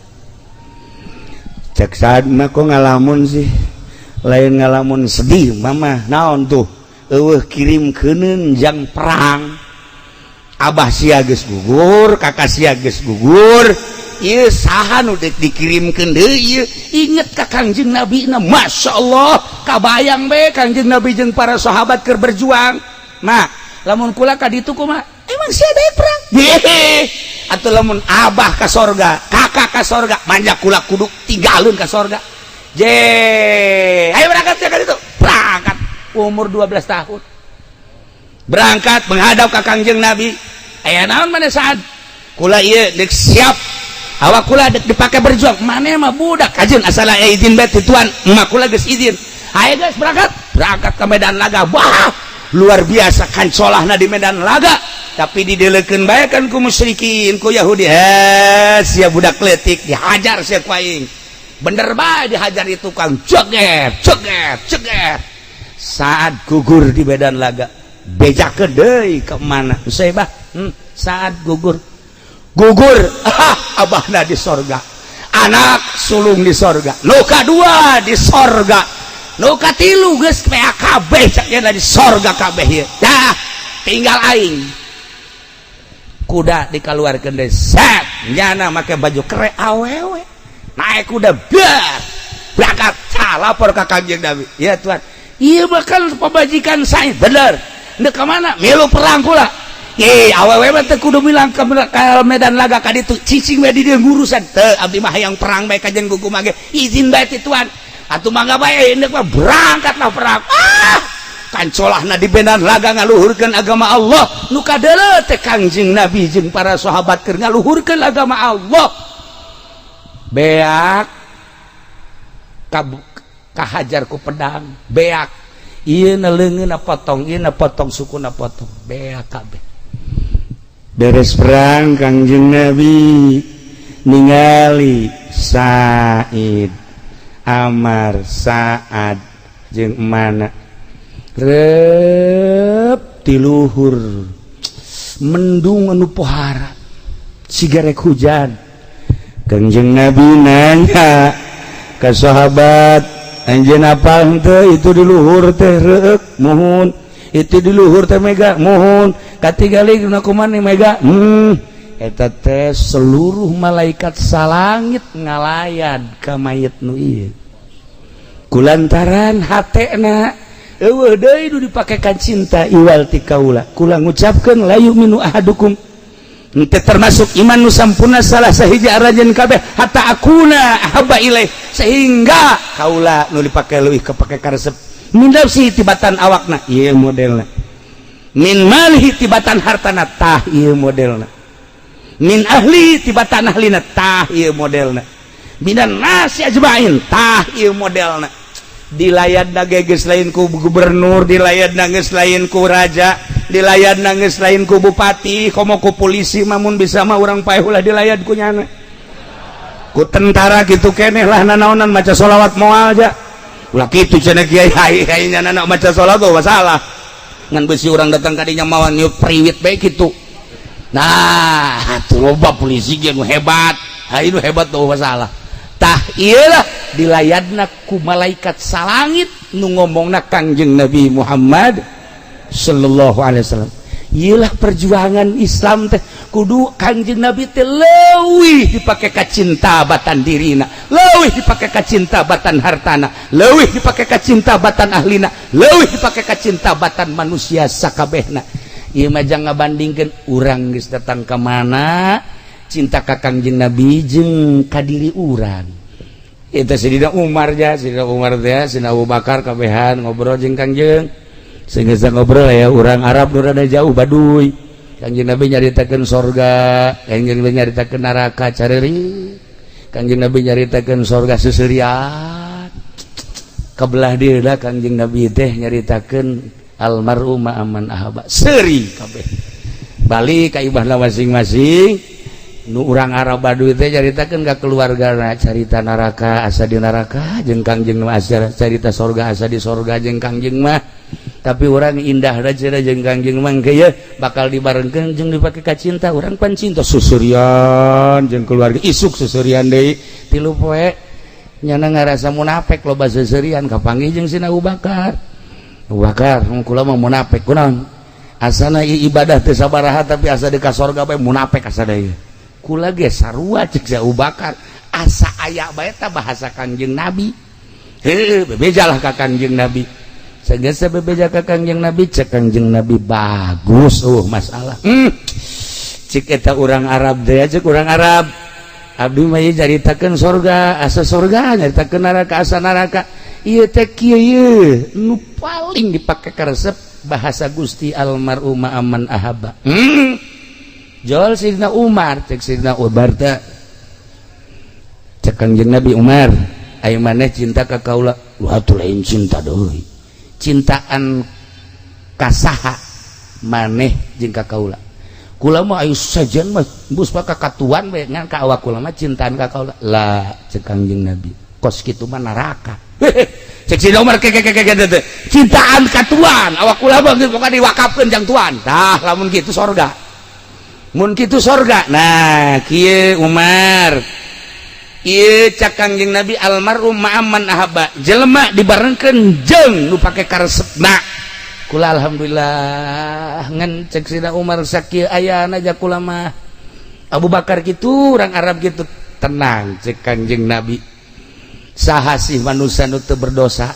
Cek Saad mah, "Kok ngalamun sih?" "Lain ngalamun sedih, Mama." "Naon tuh?" "Eueuh kirim keuneun jang perang. Abah sia geus gugur, kakak sia geus gugur." Ieu saha nu deuk dikirimkeun deui ieu? Inget ka Kangjeng Nabi na, Masya Allah, kabayang be Kangjeng Nabi jeung para sahabat keur berjuang. Nah, lamun kula ka ditu kumaha? Emang sia deui perang? Hehe. Atuh lamun abah ka sorga, kakak ka sorga, manja kula kudu tinggalun ka sorga. Je, ayo berangkat ya ka ditu. Berangkat umur 12 tahun. Berangkat menghadap ka Kangjeng Nabi. Aya naon mana saat? Kula ieu deuk siap. Awak kula dek dipake berjuang. Maneh mah budak kajeun, asal aya izin bae ti tuan. Emak kula geus izin. Ayo guys, berangkat. Berangkat ke medan laga. Wah, luar biasa kancolahna di medan laga. Tapi didelekeun bae kan ku musyrikin, ku Yahudi. Eh, sia budak leutik, dihajar sia ku aing. Bener bae dihajar itu kang ceger, ceger, ceger. Saat gugur di medan laga, bejakeun deui ke mana? Nusaibah, saat gugur. Gugur, ah, abahna di sorga. Anak sulung di sorga. Nu kadua di sorga. Nu katilu geus PAKB cak di sorga kabeh ieu. Dah, tinggal aing. Kuda dikeluarkan deh, set, nyana make baju kere awewe, naik kuda, biar berangkat. Lapor ke Kangjeng Nabi. Ya tuan, iya bakal pemajikan saya bener. Ndek ke mana? Milu perang kula. Ye, awewe mah teu kudu milang ke medan laga ka ditu. Cicing we di dieu ngurusan. Teu, abdi mah hayang perang bae kajen gugu mage. Izin bae ti tuan. Atuh mangga bae endek mah, berangkatlah perang. Ah, kancolahna di medan laga ngaluhurkeun agama Allah. Nu kadeuleu teh Kangjeng Nabi jeung para sahabat keur ngaluhurkeun agama Allah. Beak kahajar ku pedang, beak ieu na leungeunna potong, ieu na potong, sukuna potong, beak kabeh. Beres perang, Kangjeng Nabi ningali Said, Amar, Saad jeung mana rep tiluhur mendung anu pohara sigarek hujan. Kangjeng Nabi nanya ke sahabat, "Anjeun apal henteu itu di luhur teh reuk?" "Muhun." "Itu di luhur teh mega?" "Muhun." "Katingali dina kumaha mega?" Eta teh seluruh malaikat salangit ngalayan ka mayit nu ieu kulantaran hatena eueuh deui nu dipake kan cinta iwal ti kaula. Kula ngucapkeun, la yu'minu ahadukum, henteu termasuk iman nu sampurna salah sahiji aranjeun kabeh, hatta akuna ahabba ilaih, sehingga kaula nu dipake leuwih kapake karesep, min nafsi tibatan awakna, ieu modelna, min malihi tibatan hartana, tah ieu modelna, min ahli tibatan ahlina, tah ieu modelna, minan nasi ajmain, tah ieu modelna. Dilayat geus lain ku gubernur, dilayat geus lain ku raja, dilayat geus lain ku bupati, komo ku polisi. Mamun bisa mah urang paeh ulah dilayat ku nyana, ku tentara gitu keneh lah. Nanaonan maca sholawat moal aja ulah kitu cenah kiai. Hai hai, nyana maca sholawat oh masalah ngan besi urang datang kadinya mawan niup priwit bae kitu. Nah, tuh loba polisi ge nu hebat. Hai, nu hebat tuh masalah. Tah, iyalah dilayadna ku malaikat salangit nu ngomongna Kangjeng Nabi Muhammad sallallahu alaihi wasallam. Iyalah perjuangan Islam teh kudu Kangjeng Nabi teh leuwih dipake kacinta batan dirina, leuwih dipake kacinta batan hartana, leuwih dipake kacinta batan ahlina, leuwih dipake kacinta batan manusia sakabehna. Ieu mah jangan ngabandingkeun urang geus datang ka mana cinta ka Kangjeng Nabi jeung ka diri urang. Itu Sayyidina Umar ya, Sayyidina Umar teh, Sayyidina Abu Bakar kabehan ngobrol jeung Kangjeng. Sehingga ngobrol ya orang Arab nu rada jauh Baduy. Kangjeng Nabi nyaritakeun sorga, Kangjeng Nabi nyaritakeun neraka careuri. Kangjeng Nabi nyaritakeun sorga seuseurian. Kebelah dieuna Kangjeng Nabi teh nyaritakeun almar'u ma'aman ahaba. Seuri kabeh. Balik ka ibahna masing-masing. Nu urang Arab Baduy teh caritakeun ka keluargana carita neraka asa di neraka jeung Kangjeng mah, asa carita sorga asa di sorga jeung Kangjeng mah. Tapi urang indah cenah jeung Kangjeng mah engke ye bakal dibarengkeun jeung dipake ka cinta urang pan cinta susurian jeung keluarga, isuk susurian deui 3 poe. Nyana ngarasa munafik, loba seuseurian, kapanggih jeung Sina Abu Bakar. Abu Bakar, kula mah munafik kunaon, asana ibadah teu sabaraha tapi asa di ka sorga bae munafik asa deui. Kula ge sarua, cek si Abu Bakar, asa aya bae ta bahasa Kangjeng Nabi. Heuh, bebejalah ka Kangjeng Nabi. Sageus bebeja ka Kangjeng Nabi, cek Kangjeng Nabi, "Bagus, oh masalah." Cek eta urang Arab teh, cek urang Arab, "Abdi mah ieu caritakeun sorga asa sorga, nyaritakeun neraka asa neraka. Ieu teh kieu, ieu nu paling dipake karesep bahasa Gusti, almar'u ma'aman ahabba." Jol Sidina Umar, cek Sidina Umar teh, cek Kangjeng Nabi, "Umar, ayo maneh cinta ka kaula?" "Wah, atuh lain cinta deui." "Cintaan kasaha maneh jeung ka kaula?" "Kula mah ayo sajen mah bus ka katuan bae, ngan ka awak kula mah cintaan ka kaula lah." Cek Kangjeng Nabi, "Kos kitu mah neraka." Cek Sidina Umar, ke ke ke ke, "Cintaan ka tuan, awak kula mah geus pokokna diwakafkeun jang tuan." Tah, lamun kitu sorga, mun kitu sorga. Nah, kieu Umar ieu, cak Kangjeng Nabi, almar'u ma'aman ahabba, jelema dibarengkeun jeung nu pake karesepna. Kula alhamdulillah. Ngan cek Sidina Umar, sakieu ayana aja kula mah Abu Bakar gitu, orang Arab gitu. "Tenang," cek Kangjeng Nabi, "saha sih manusia nu teu berdosa?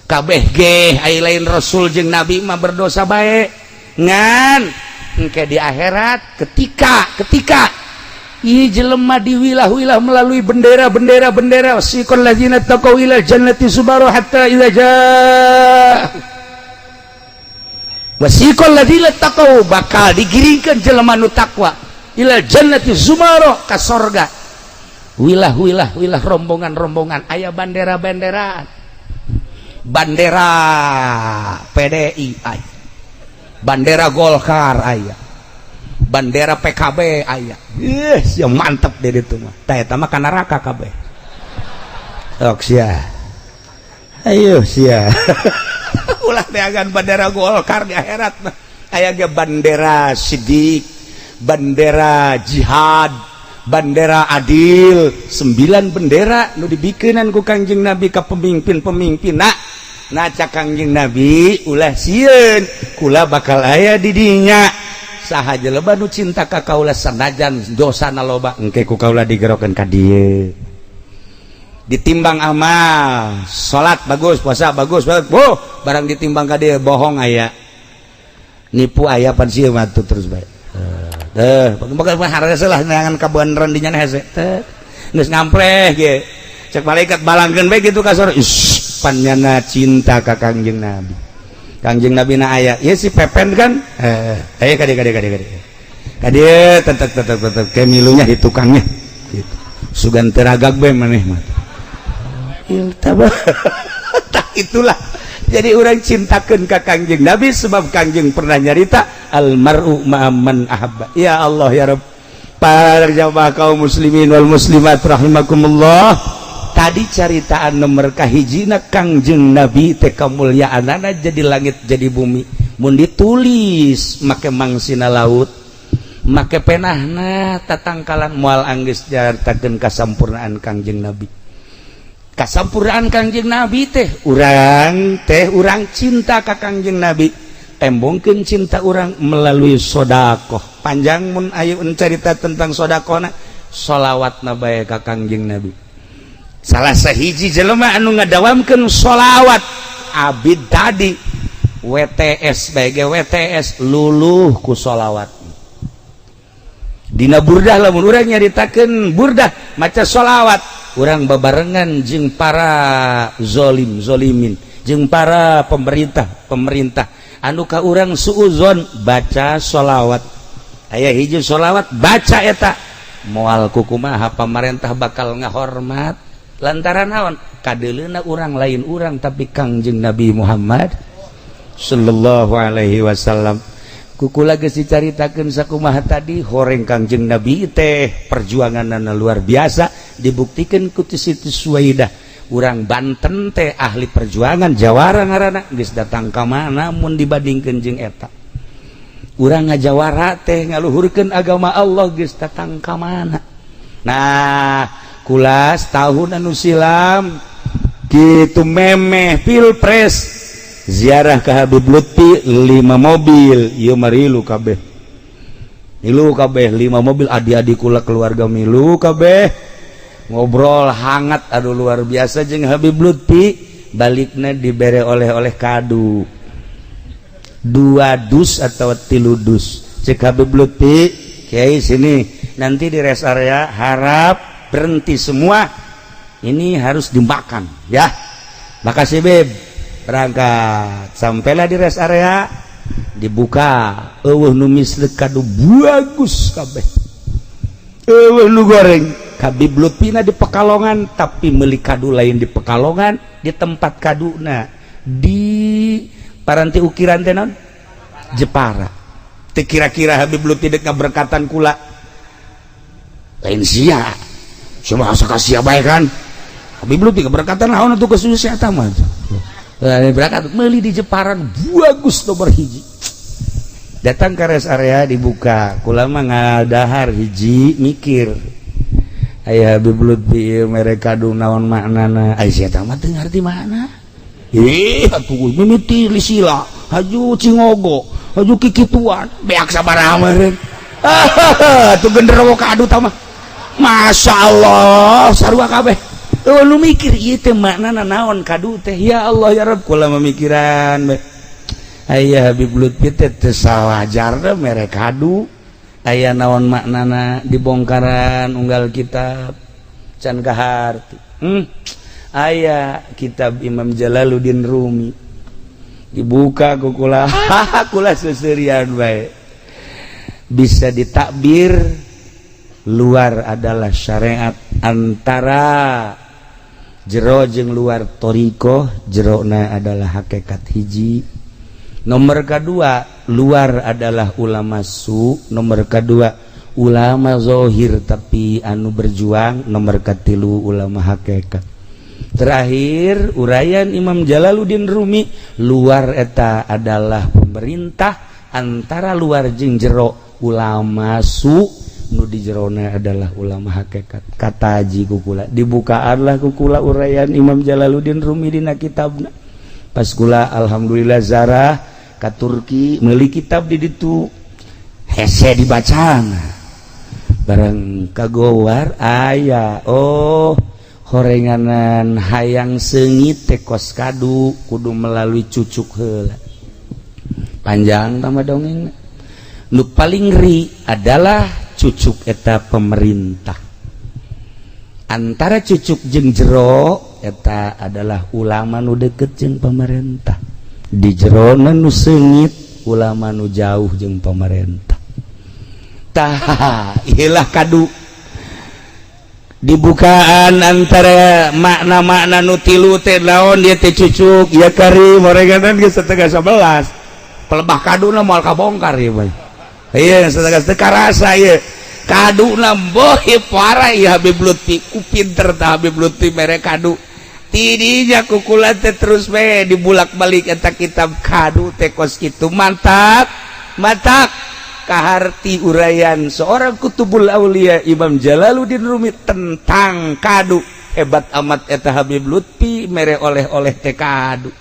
Kabeh ge ai lain rasul jeung nabi mah berdosa bae. Ngan engke di akhirat, ketika ketika ieu jelema diwilah-wilah melalui bendera-bendera bendera, siqal ladzina taqaw ila jannati zumara hatta idza jaa wasiqal ladzina taqaw, bakal digiringkeun jelema nu takwa ila jannati zumara, ka sorga, wilah-wilah wilah, rombongan-rombongan, aya bandera-bandera, bandera PDI aya, bandera Golkar aya, bandera PKB aya. Yes, yang mantep deh itu mah. Tah, eta mah ka neraka kabeh. Sok sia, ayo sia, ulah teagan bandera Golkar. Di akhirat mah aya ge bandera sidik, bandera jihad, bandera adil, sembilan bendera nu dibikenan ku Kangjeng Nabi ka pemimpin-pemimpin. Nah nah, cak Kangjeng Nabi, "Ulah sieun, kula bakal aya di dinya. Saha jelema nu cinta ka kaula sanajan dosana loba, engke ku kaula digerokeun ka dieu." Ditimbang amal, salat bagus, puasa bagus, oh, barang ditimbang ka dieu, bohong aya, nipu aya, pan sieun mah terus bae. Teh, pokoknya harga lah neangan kabeneran dinya hese teh. Geus ngampleh ge. Cek malaikat, "Balangkeun bae kitu ka sorga." Is, panyana cinta ka Kangjeng Nabi. Kangjeng Nabi na aya. Ieu si Pepen kan? Eh, ayo kade kade kade kade. Kade tetek tetek tetek ke milunya di tukangnya. Gitu. Sugan teragak bae maneh mah. Tak itulah, jadi orang cintakan ke Kangjeng Nabi sebab Kangjeng pernah nyarita almar'u ma'aman ahabba. Ya Allah, ya Rabb. Para jamaah kaum muslimin wal muslimat rahimakumullah, tadi caritaan nomor kahijina, Kangjeng Nabi teh kamuliaanana jadi langit jadi bumi. Mun ditulis make mangsina laut, make penahna tatangkalan, moal anggeus nyaritakeun kasampurnaan Kangjeng Nabi. Kasampurnaan Kangjeng Nabi teh urang cinta ka Kangjeng Nabi, tembongkeun cinta urang melalui sodakoh. Panjang mun ayo cerita tentang sodakohna. Solawat na bae ka Kangjeng Nabi. Salah sahiji jelema anu ngadawamkeun solawat abid tadi WTS bae ge, WTS luluh ku solawat. Dina burdah, lamun urang nyaritakeun burdah maca solawat, urang babarengan jeung para zolim zolimin, jeung para pemerintah pemerintah anu ka urang suuzon. Baca solawat, aya hiji solawat, baca eta, moal kukumaha pamarentah bakal ngahormat. Lantaran naon? Kadeleuna urang lain urang, tapi Kangjeng Nabi Muhammad sallallahu alaihi wasallam. Ku kula geus dicaritakeun sakumaha tadi horeng Kangjeng Nabi teh, perjuanganna luar biasa, dibuktikan ku Siti Suwaidah. Urang Banten teh ahli perjuangan, jawara ngaranna. Geus datang ka mana mun dibandingkeun jeung eta? Urang ngajawara teh ngaluhurkeun agama Allah, geus datang ka mana? Nah, kula tahun anu silam gitu, memeh pilpres, ziarah ke Habib Lutfi, lima mobil ieu marilu kabeh. Milu kabeh lima mobil, adik-adik kula, keluarga milu kabeh, ngobrol hangat, aduh, luar biasa jeung Habib Lutfi. Baliknya dibere oleh-oleh kadu dua dus atau 3 dus. Cek Habib Lutfi, "Kiai, sini, nanti di rest area harap berhenti semua, ini harus dimakan ya." "Makasih, Bib." Berangkat, sampailah di rest area, dibuka, euweuh nu misleuk, kadu bagus kabeh, euweuh nu goreng. Habib Lutfina di Pekalongan, tapi meuli kadu lain di Pekalongan, di tempat kaduna di paranti ukiran teh naon, Jepara. Teu kira-kira Habib Lutfi dek ngaberkatan kula, lain sia, coba asa ka sia bae kan. Habib Lutfi keberkatan naon atuh ke sia eta mah. Berangkat meuli di Jepara bagus nomor hiji. Datang ke rest area, dibuka, kula mah ngadahar hiji, mikir, aya Habib Lutfi mere kadu, naon maknana? Aya sia mah teu ngarti makna. Ih atuh, mimiti lisila haju cingogo haju kikituan, beak sabaraha meureun. Ah, tuh genderuwo kadu tah mah, Masya Allah, sarua kabeh. Oh, lu mikir ieu teh maknana naon kadu teh? Ya Allah, ya Rabb, kula memikiran bae. Aya Habib Lutfi teh teu sawajarna mere kadu, aya naon maknana? Dibongkaran unggal kitab can kaharti. Aya kitab Imam Jalaluddin Rumi, dibuka ku kula, kula seserian bae. Bisa ditakbir luar adalah syariat, antara jero jeung luar thoriqoh, jerona adalah hakikat hiji. Nomor kedua, luar adalah ulama su. Nomor kedua, ulama zohir tapi anu berjuang. Nomor katilu, ulama hakikat. Terakhir, uraian Imam Jalaluddin Rumi, luar eta adalah pemerintah, antara luar jeung jero ulama su, nu di jerona adalah ulama hakikat. Kata haji kukula, dibukaanlah kukula uraian Imam Jalaluddin Rumi dina kitabna. Pas kula alhamdulillah zarah ka Turki, meuli kitab di ditu, hese dibaca bareng kagowar aya, oh, horenganan hayang seungit teh kos kadu kudu melalui cucuk heula. Panjang tambah dongeng. Nu paling ngeri adalah cucuk eta pemerintah, antara cucuk jeung jero eta adalah ulama nu deket jeung pemerintah, di jero nu seungit ulama nu jauh jeung pemerintah. Tah, ilah kadu dibukaan antara makna-makna nu tilu teh naon dia teh cucuk ya kari moreganan geus 10.30, pelebah kaduna moal kabongkar ieu mah. Iya, setengah teu karasa ieu kaduna, boh, parah ieu Habib Lutfi. Ku pinter tah Habib Lutfi mere kadu tidinya kukula teh, terus we dibulak-balik eta kitab kadu teh kos kitu. Mantap, mantap kaharti uraian seorang kutubul aulia Imam Jalaluddin Rumi tentang kadu. Hebat amat eta Habib Lutfi mere oleh-oleh teh kadu.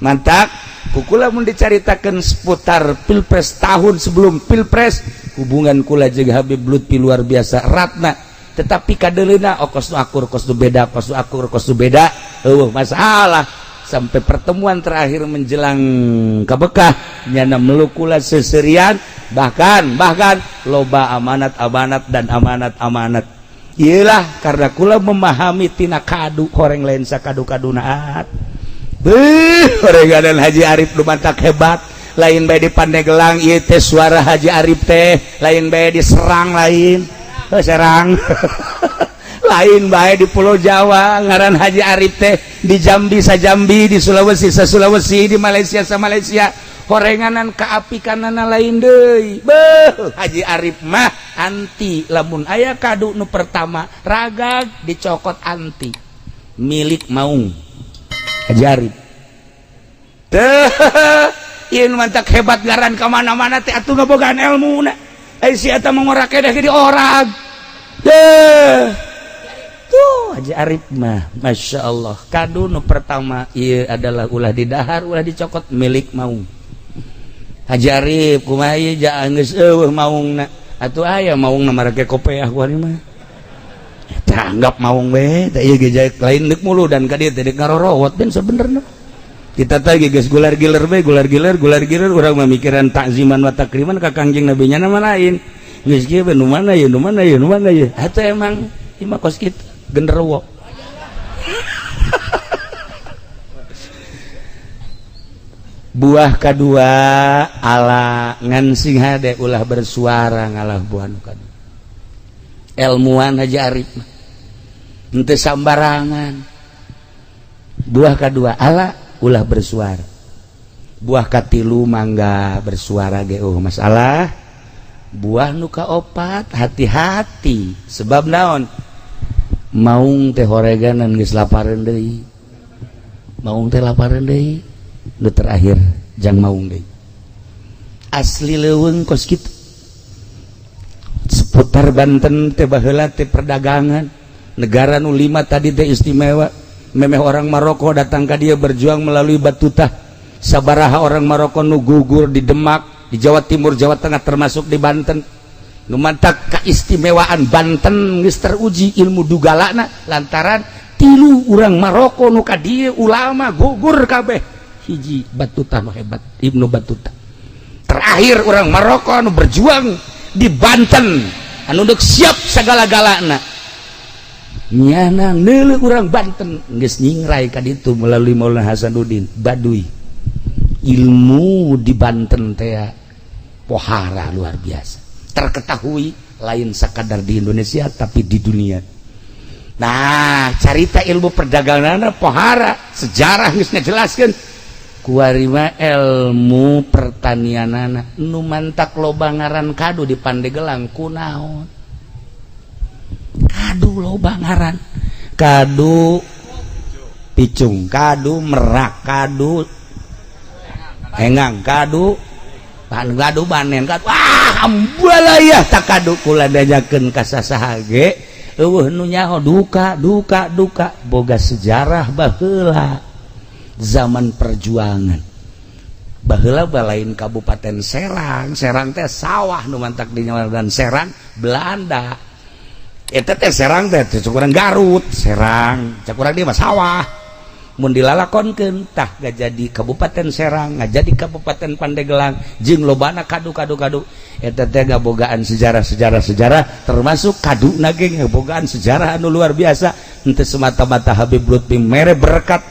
Mantap kukula mun dicaritakeun seputar pilpres, tahun sebelum pilpres, hubungan kula jeung Habib Lutfi luar biasa ratna, tetapi kadeleuna, oh, kos nu akur, kos nu beda, kos nu akur, kos nu beda, euweuh masalah sampai pertemuan terakhir menjelang ke Bekah. Nyana meluk kula seserian, bahkan bahkan loba amanat amanat dan amanat amanat. Iyalah, karena kula memahami tina kadu, horeng lain sakadu kadunaat. Beuh, horenganan Haji Arif nu mantak hebat. Lain bae di Pandeglang ieu teh, suara Haji Arif teh lain bae di Serang, lain. Oh, Serang. Lain bae di Pulau Jawa, ngaran Haji Arif teh di Jambi sa Jambi, di Sulawesi sa Sulawesi, di Malaysia sa Malaysia. Horenganan kaapikanana lain deui. Beuh, Haji Arif mah anti lamun aya kadu nu pertama ragag dicokot, anti milik maung Haji Arif teh. Ieu nu mantak hebat ngaran ka mana-mana teh atuh ngabogaan ilmuna. Ai si eta mah ngorak keneh di orang. Deh. Tuh Haji Arif mah Masya Allah, kadu nu pertama ieu adalah ulah didahar, ulah dicokot, milik maung Haji Arif. Kumaha ieu, geus euweuh maungna. Atuh aya maung na marake kopeah ku ari mah. Eta anggap maung we, teh ieu ge lain deuk muludan ka dieu teh deuk ngarorowot ben sabenerna. Kita tadi geus gular giler we, gular giler, gular giler, urang mah mikiran takziman wa takriman ka Kangjeng Nabi nya mah lain. Geus kieu we, nu mana ye, nu mana ye, nu mana ye. Atuh emang ieu mah kos kitu, genderuwo. Buah kedua ala ngan sing hade ulah bersuara ngalah buah nu kadua. Ilmuwan Haji Arif mah henteu sambarangan. Buah kedua ala ulah bersuara. Buah katilu mangga bersuara ge oh masalah. Buah nu kaopat hati-hati sebab naon? Maung teh horeganan geus lapareun deui. Maung teh lapareun deui. Nu terakhir jang maung deui. Asli leuweung kos kitu. Seputar Banten teh baheula teh perdagangan. Negara nu lima tadi teh istimewa. Memeh orang Maroko datang ka dia berjuang melalui Batutah. Sabaraha orang Maroko nu gugur di Demak, di Jawa Timur, Jawa Tengah termasuk di Banten. Nu mantak keistimewaan Banten geus teruji ilmu dugalana lantaran tilu urang Maroko nu ka dieu ulama gugur kabeh. Hiji Batutah nu hebat, Ibnu Battuta. Terakhir orang Maroko anu berjuang di Banten anu deuk siap sagala-galana. Nyana neuleuh urang Banten geus nyingrai ka ditu melalui Maulana Hasanuddin Baduy. Ilmu di Banten teh pohara luar biasa. Terketahui lain sakadar di Indonesia tapi di dunia. Nah, carita ilmu perdagangan pohara, sejarah geus ngajelaskeun. Kuari mah ilmu pertanianana nu mantak loba ngaran kadu di Pandegelang kunaon? Kadu loba ngaran. Kadu picung, kadu merak, kadu engang, kadu pan, kadu banen, kadu wah ambalayah tak kadu kula diajakeun ka sasaha ge eueuh nu nyaho duka duka duka boga sejarah baheula zaman perjuangan. Baheula balain Kabupaten Serang, Serang teh sawah nu mantak di dan Serang Belanda. Eta teh Serang teh cek urang Garut, Serang cek urang dia mah sawah. Mun dilalakonkeun tah ngajadi Kabupaten Serang, ngajadi Kabupaten Pandegelang jeung lobana kadu-kadu kadu. Eta teh ngabogaan sejarah-sejarah sejarah termasuk kadu ge ngabogaan sejarah anu luar biasa. Henteu semata-mata Habib Lutfi mere berkat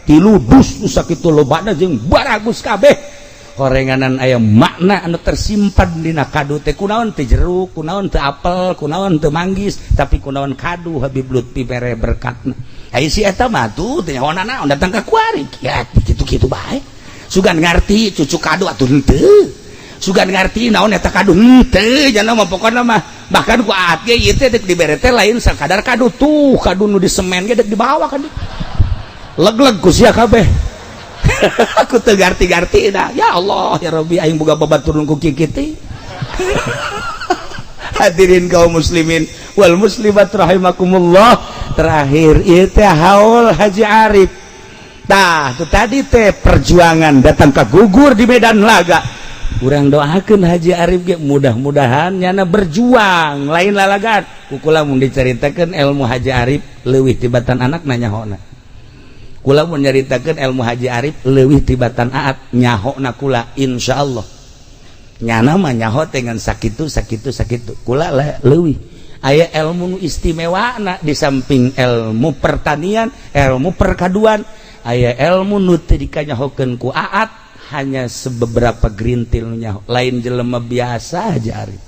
tilu dus nu sakitu lobana jeung baragus kabeh. Horenganan aya makna anu tersimpan dina kadu teh kunaon teh jeruk, kunaon teh apel, kunaon teh manggis, tapi kunaon kadu Habib Lutfi mere berkatna. Ai si eta mah tuh teh nyaho naon datang ka kuari ya kitu-kitu bae. Sugan ngarti cucu kadu atuh henteu. Sugan ngarti naon eta kadu henteu jana mah pokona mah bahkan ku aat ge ieu teh deuk dibere teh lain sakadar kadu tuh kadu nu di semen ge deuk dibawa kadu. Leg-leg ku sia kabeh. Aku teu garti-garti dah. Ya Allah ya Rabbi aing boga babaturun ku kikitu. Hadirin kaum muslimin wal muslimat rahimakumullah. Terakhir ieu teh haul Haji Arif. Tah, tu tadi teh perjuangan datang ka gugur di medan laga. Urang doakeun Haji Arif ge mudah-mudahan nyana berjuang lain lalagan. Ku kula mun dicaritakeun ilmu Haji Arif leuwih tibatan anak nanyahona. Kula mun nyaritakeun ilmu Haji Arif leuwih tibatan aat nyahona kula insyaallah. Nyana mah nyaho teh ngan sakitu sakitu sakitu. Kula leuwih aya ilmu nu istimewana di samping ilmu pertanian, ilmu perkaduan, aya ilmu nu teu dikanyahokeun ku aat hanya sebeberapa gerintil nu nyaho. Lain jelema biasa Haji Arif.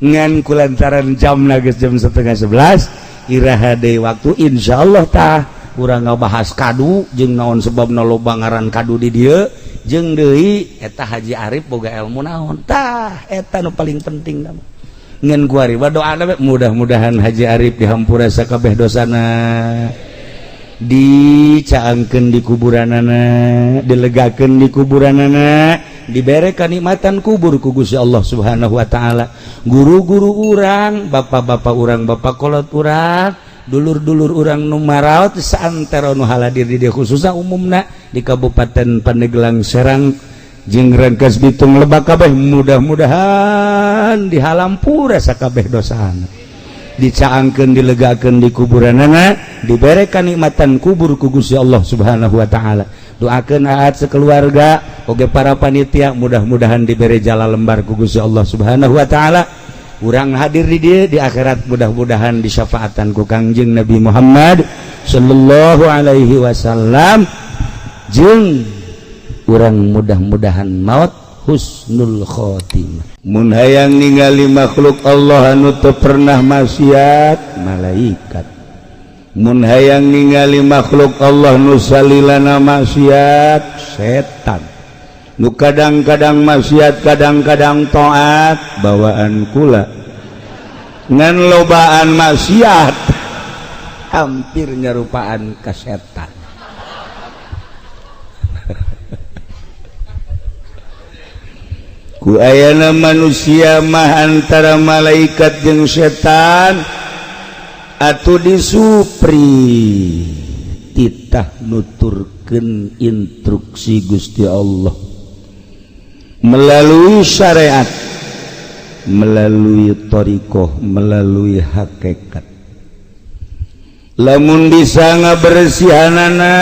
Ngan kulantaran jamna geus jam 10.30 iraha deui waktu insyaallah tah urang ngabahas kadu jeung naon sebabna loba ngaran kadu di dieu jeung deui eta Haji Arif boga ilmu naon tah eta nu paling penting mah. Ngan kuari doana mudah-mudahan Haji Arif dihampura sakabeh dosana, dicaangkeun di kuburanana, dilegakeun di kuburanana, dibere kanikmatan kubur ku Gusti Allah Subhanahu wa taala. Guru-guru urang, bapak-bapak urang, bapak kolot urang, dulur-dulur urang nu maraot saantero nu haladir di dieu khususna umumna di Kabupaten Pandeglang Serang Jeung Rangkas Bitung lebak kabeh, mudah-mudahan dihalampura sakabeh dosana, dicaangkeun, dilegakeun di kuburanana, dibere kanikmatan kubur ku Gusti Allah Subhanahu wa taala. Doakeun Aat sekeluarga oge para panitia, mudah-mudahan dibere jala lembar ku Gusti Allah Subhanahu wa taala. Urang hadir di dieu, di akhirat mudah-mudahan disyafaatan ku Kangjeng Nabi Muhammad sallallahu alaihi wasallam, jeung urang mudah-mudahan maut husnul khotimah. Mun hayang ningali makhluk Allah anu teu pernah maksiat, malaikat. Mun hayang ningali makhluk Allah nu salilana maksiat, setan. Nu kadang-kadang maksiat, kadang-kadang taat, bawaan kula ngan lobaan maksiat, hampir nyerupaan ka setan. Ku ayana manusia mah antara malaikat jeung setan atuh disupri titah nuturkeun instruksi Gusti Allah melalui syariat, melalui thariqah, melalui hakikat. Lamun bisa ngabersihanana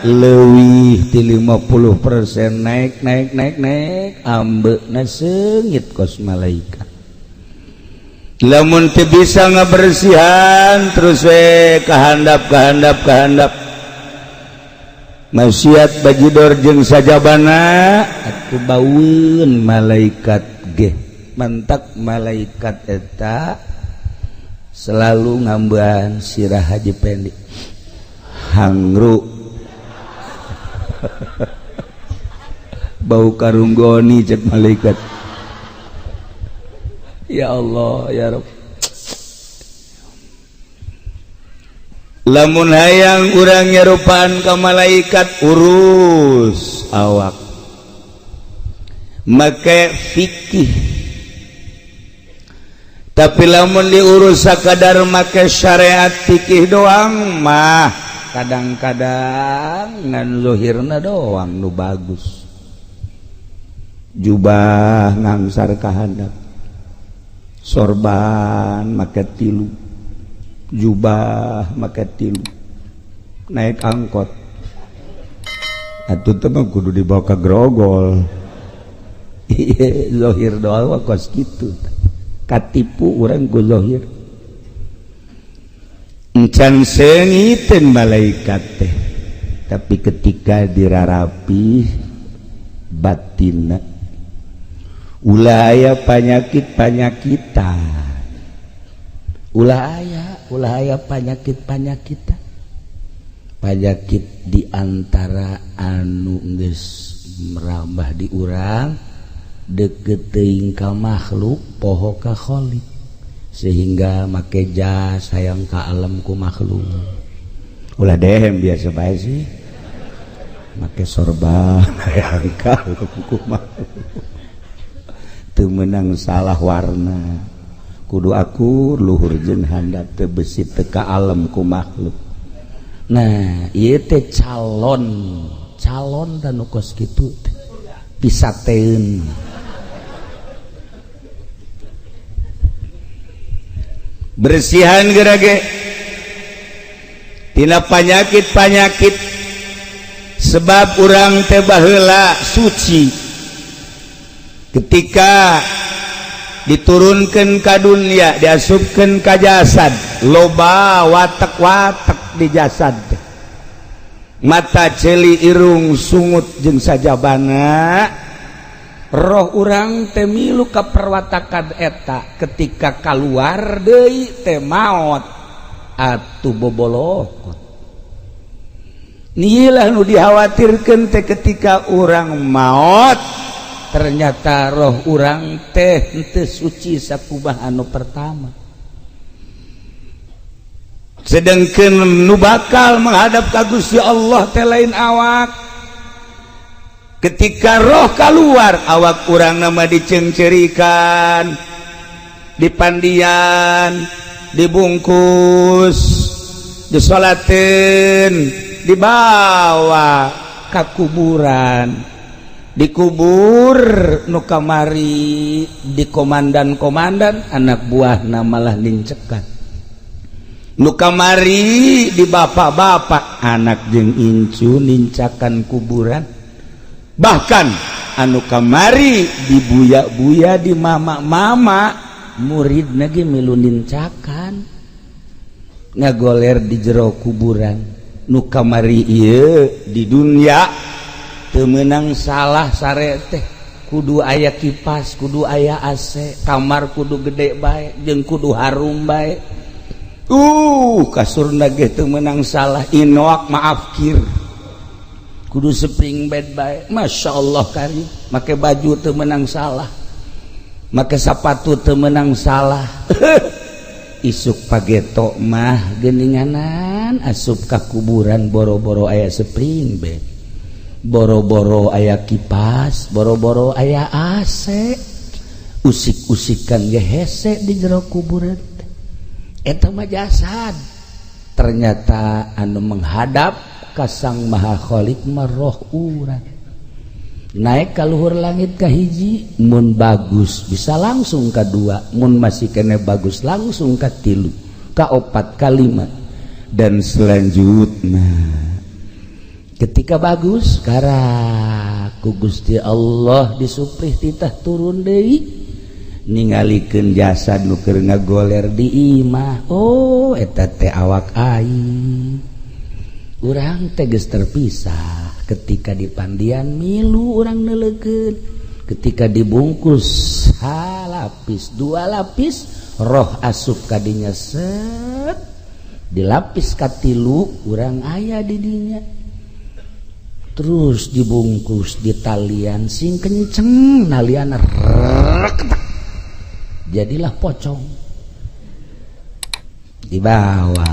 leuwih ti 50%, naik naik naik naik, ambeuna seungit kos malaikat. Lamun teu bisa ngabersihan, terus we kahandap kahandap kahandap, maksiat bajidor jeung sajabana, atuh baueun malaikat ge. Mantak malaikat eta selalu ngambean sirah Haji Pendi hangru bau karunggoni cek malaikat. Ya Allah ya Rabb. Lamun hayang urang nyerupaan ka malaikat, urus awak make fikih. Tapi lamun diurus sakadar make syariat fikih doang mah kadang-kadang ngan zuhirna doang nu bagus, jubah ngangsar ka handap, sorban make tilu, jubah make tilu, naik angkot atuh teh mah kudu dibawa ka grogol. Ieu zahir doang kos kitu, katipu urang ku zahir. Encan seungiteun malaikat teh, tapi ketika dirarapi batinna ulah aya panyakit-panyakitan, ulah aya panyakit-panyakitan, panyakit di antara anu geus merambah di urang deket teuing ka makhluk poho ka khalik, sehingga make jas hayang ka alam ku makhluk. Ulah dehem biasa bae sih, make sorban hayang ka alam ku makhluk, teu meunang salah warna, kudu akur luhur jeung handap, teu besi teu ka alam ku makhluk. Nah ieu teh calon calon dan nu kos kitu teh pisateun. Bersihan gerage tina panyakit-panyakit, sebab urang teh baheula suci ketika diturunkan ka dunia, diasupkeun ka jasad, loba watek-watek di jasad, mata ceuli irung sungut jeung sajabana. Roh urang teh milu ka perwatakan eta, ketika kaluar deui teh maot atuh bobolokot. Nilah nu dikhawatirkeun teh ketika urang maot ternyata roh urang teh henteu suci sakumaha anu pertama. Sedangkan nu bakal menghadap ka Gusti Allah teh lain awak. Ketika roh keluar awak urang nama dicengcerikan, dipandian, dibungkus, disolatin, dibawa ke kuburan. Dikubur nu kamari di komandan-komandan, anak buah malah nincekan. Nu kamari di bapak-bapak, anak jeung incu nincakan kuburan. Bahkan anu kamari di buya-buya, di mama-mama, murid lagi milu nincakan, ngagoler di jero kuburan. Nu kamari ieu di dunia teu meunang salah, sare teh kudu aya kipas, kudu aya AC, kamar kudu gede bae jeung kudu harum bae. Kasurna ge teu meunang salah, inoak maaf kir, kudu spring bed bae. Masya Allah kari make baju teu meunang salah, make sapatu teu meunang salah. Isuk pageto mah geninganan asup ka kuburan, boro-boro aya spring bed, boro-boro aya kipas, boro-boro aya AC, usik-usikan ge hese di jero kuburan. Eta mah jasad. Ternyata anu menghadap ka Sang Maha Khalik mah roh urang. Naik ka luhur langit ka hiji, mun bagus bisa langsung ka dua, mun masih kene bagus langsung ka tilu, ka opat, ka lima, dan selanjutnya. Ketika bagus karak ku Gusti Allah disuprih titah turun deui, ningalikeun jasad nu keur ngagoler di imah. Oh, eta teh awak aing. Urang teh geus terpisah. Ketika dipandian milu urang neuleukeun, ketika dibungkus lapis dua lapis, roh asup kadinya, set dilapis katilu, urang aya di dinya. Terus dibungkus di talian sing kenceng, nalian rek, jadilah pocong, dibawa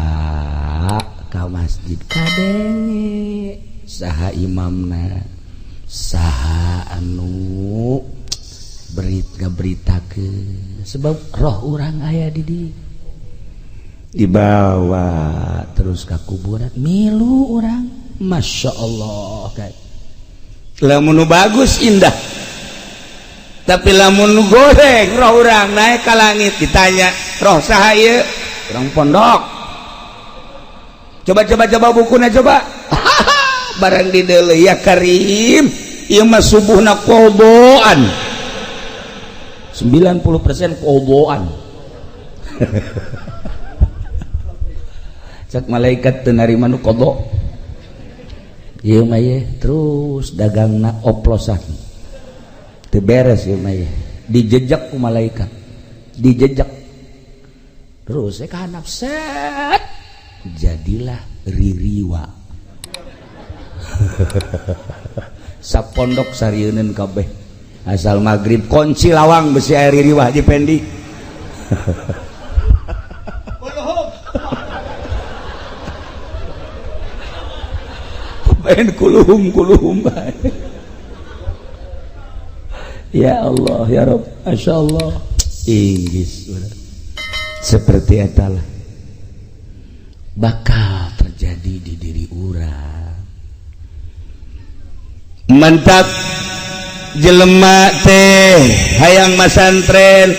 ke masjid. Kadenge saha imamna, saha anu berita berita ke, sebab roh urang aya di dibawa terus ke kuburan, milu urang. Masya Allah, kayak Lamun bagus indah, tapi lamun goreng, roh urang naik ke langit, ditanya, "Roh saha ieu?" "Urang pondok." "Coba, coba, coba bukunya, coba." Barang di ya karim, ieu mah subuhna qodoan, 90% qodoan. Cek malaikat, "Teu narima nu qodho ieu mah ye." Terus dagangna oplosan, teu beres ieu mah ye. Dijejak ku malaikat, dijejak terus ka handap, set, jadilah ririwa. Sapondok sarieuneun kabeh. Asal maghrib kunci lawang, besi air ririwa Haji Pendi. Main kuluhum kuluhum bae. Ya Allah, ya Rabb, Masya Allah. Inggris seperti etalah bakal terjadi di diri urang. Mantap jelema teh hayang masantren,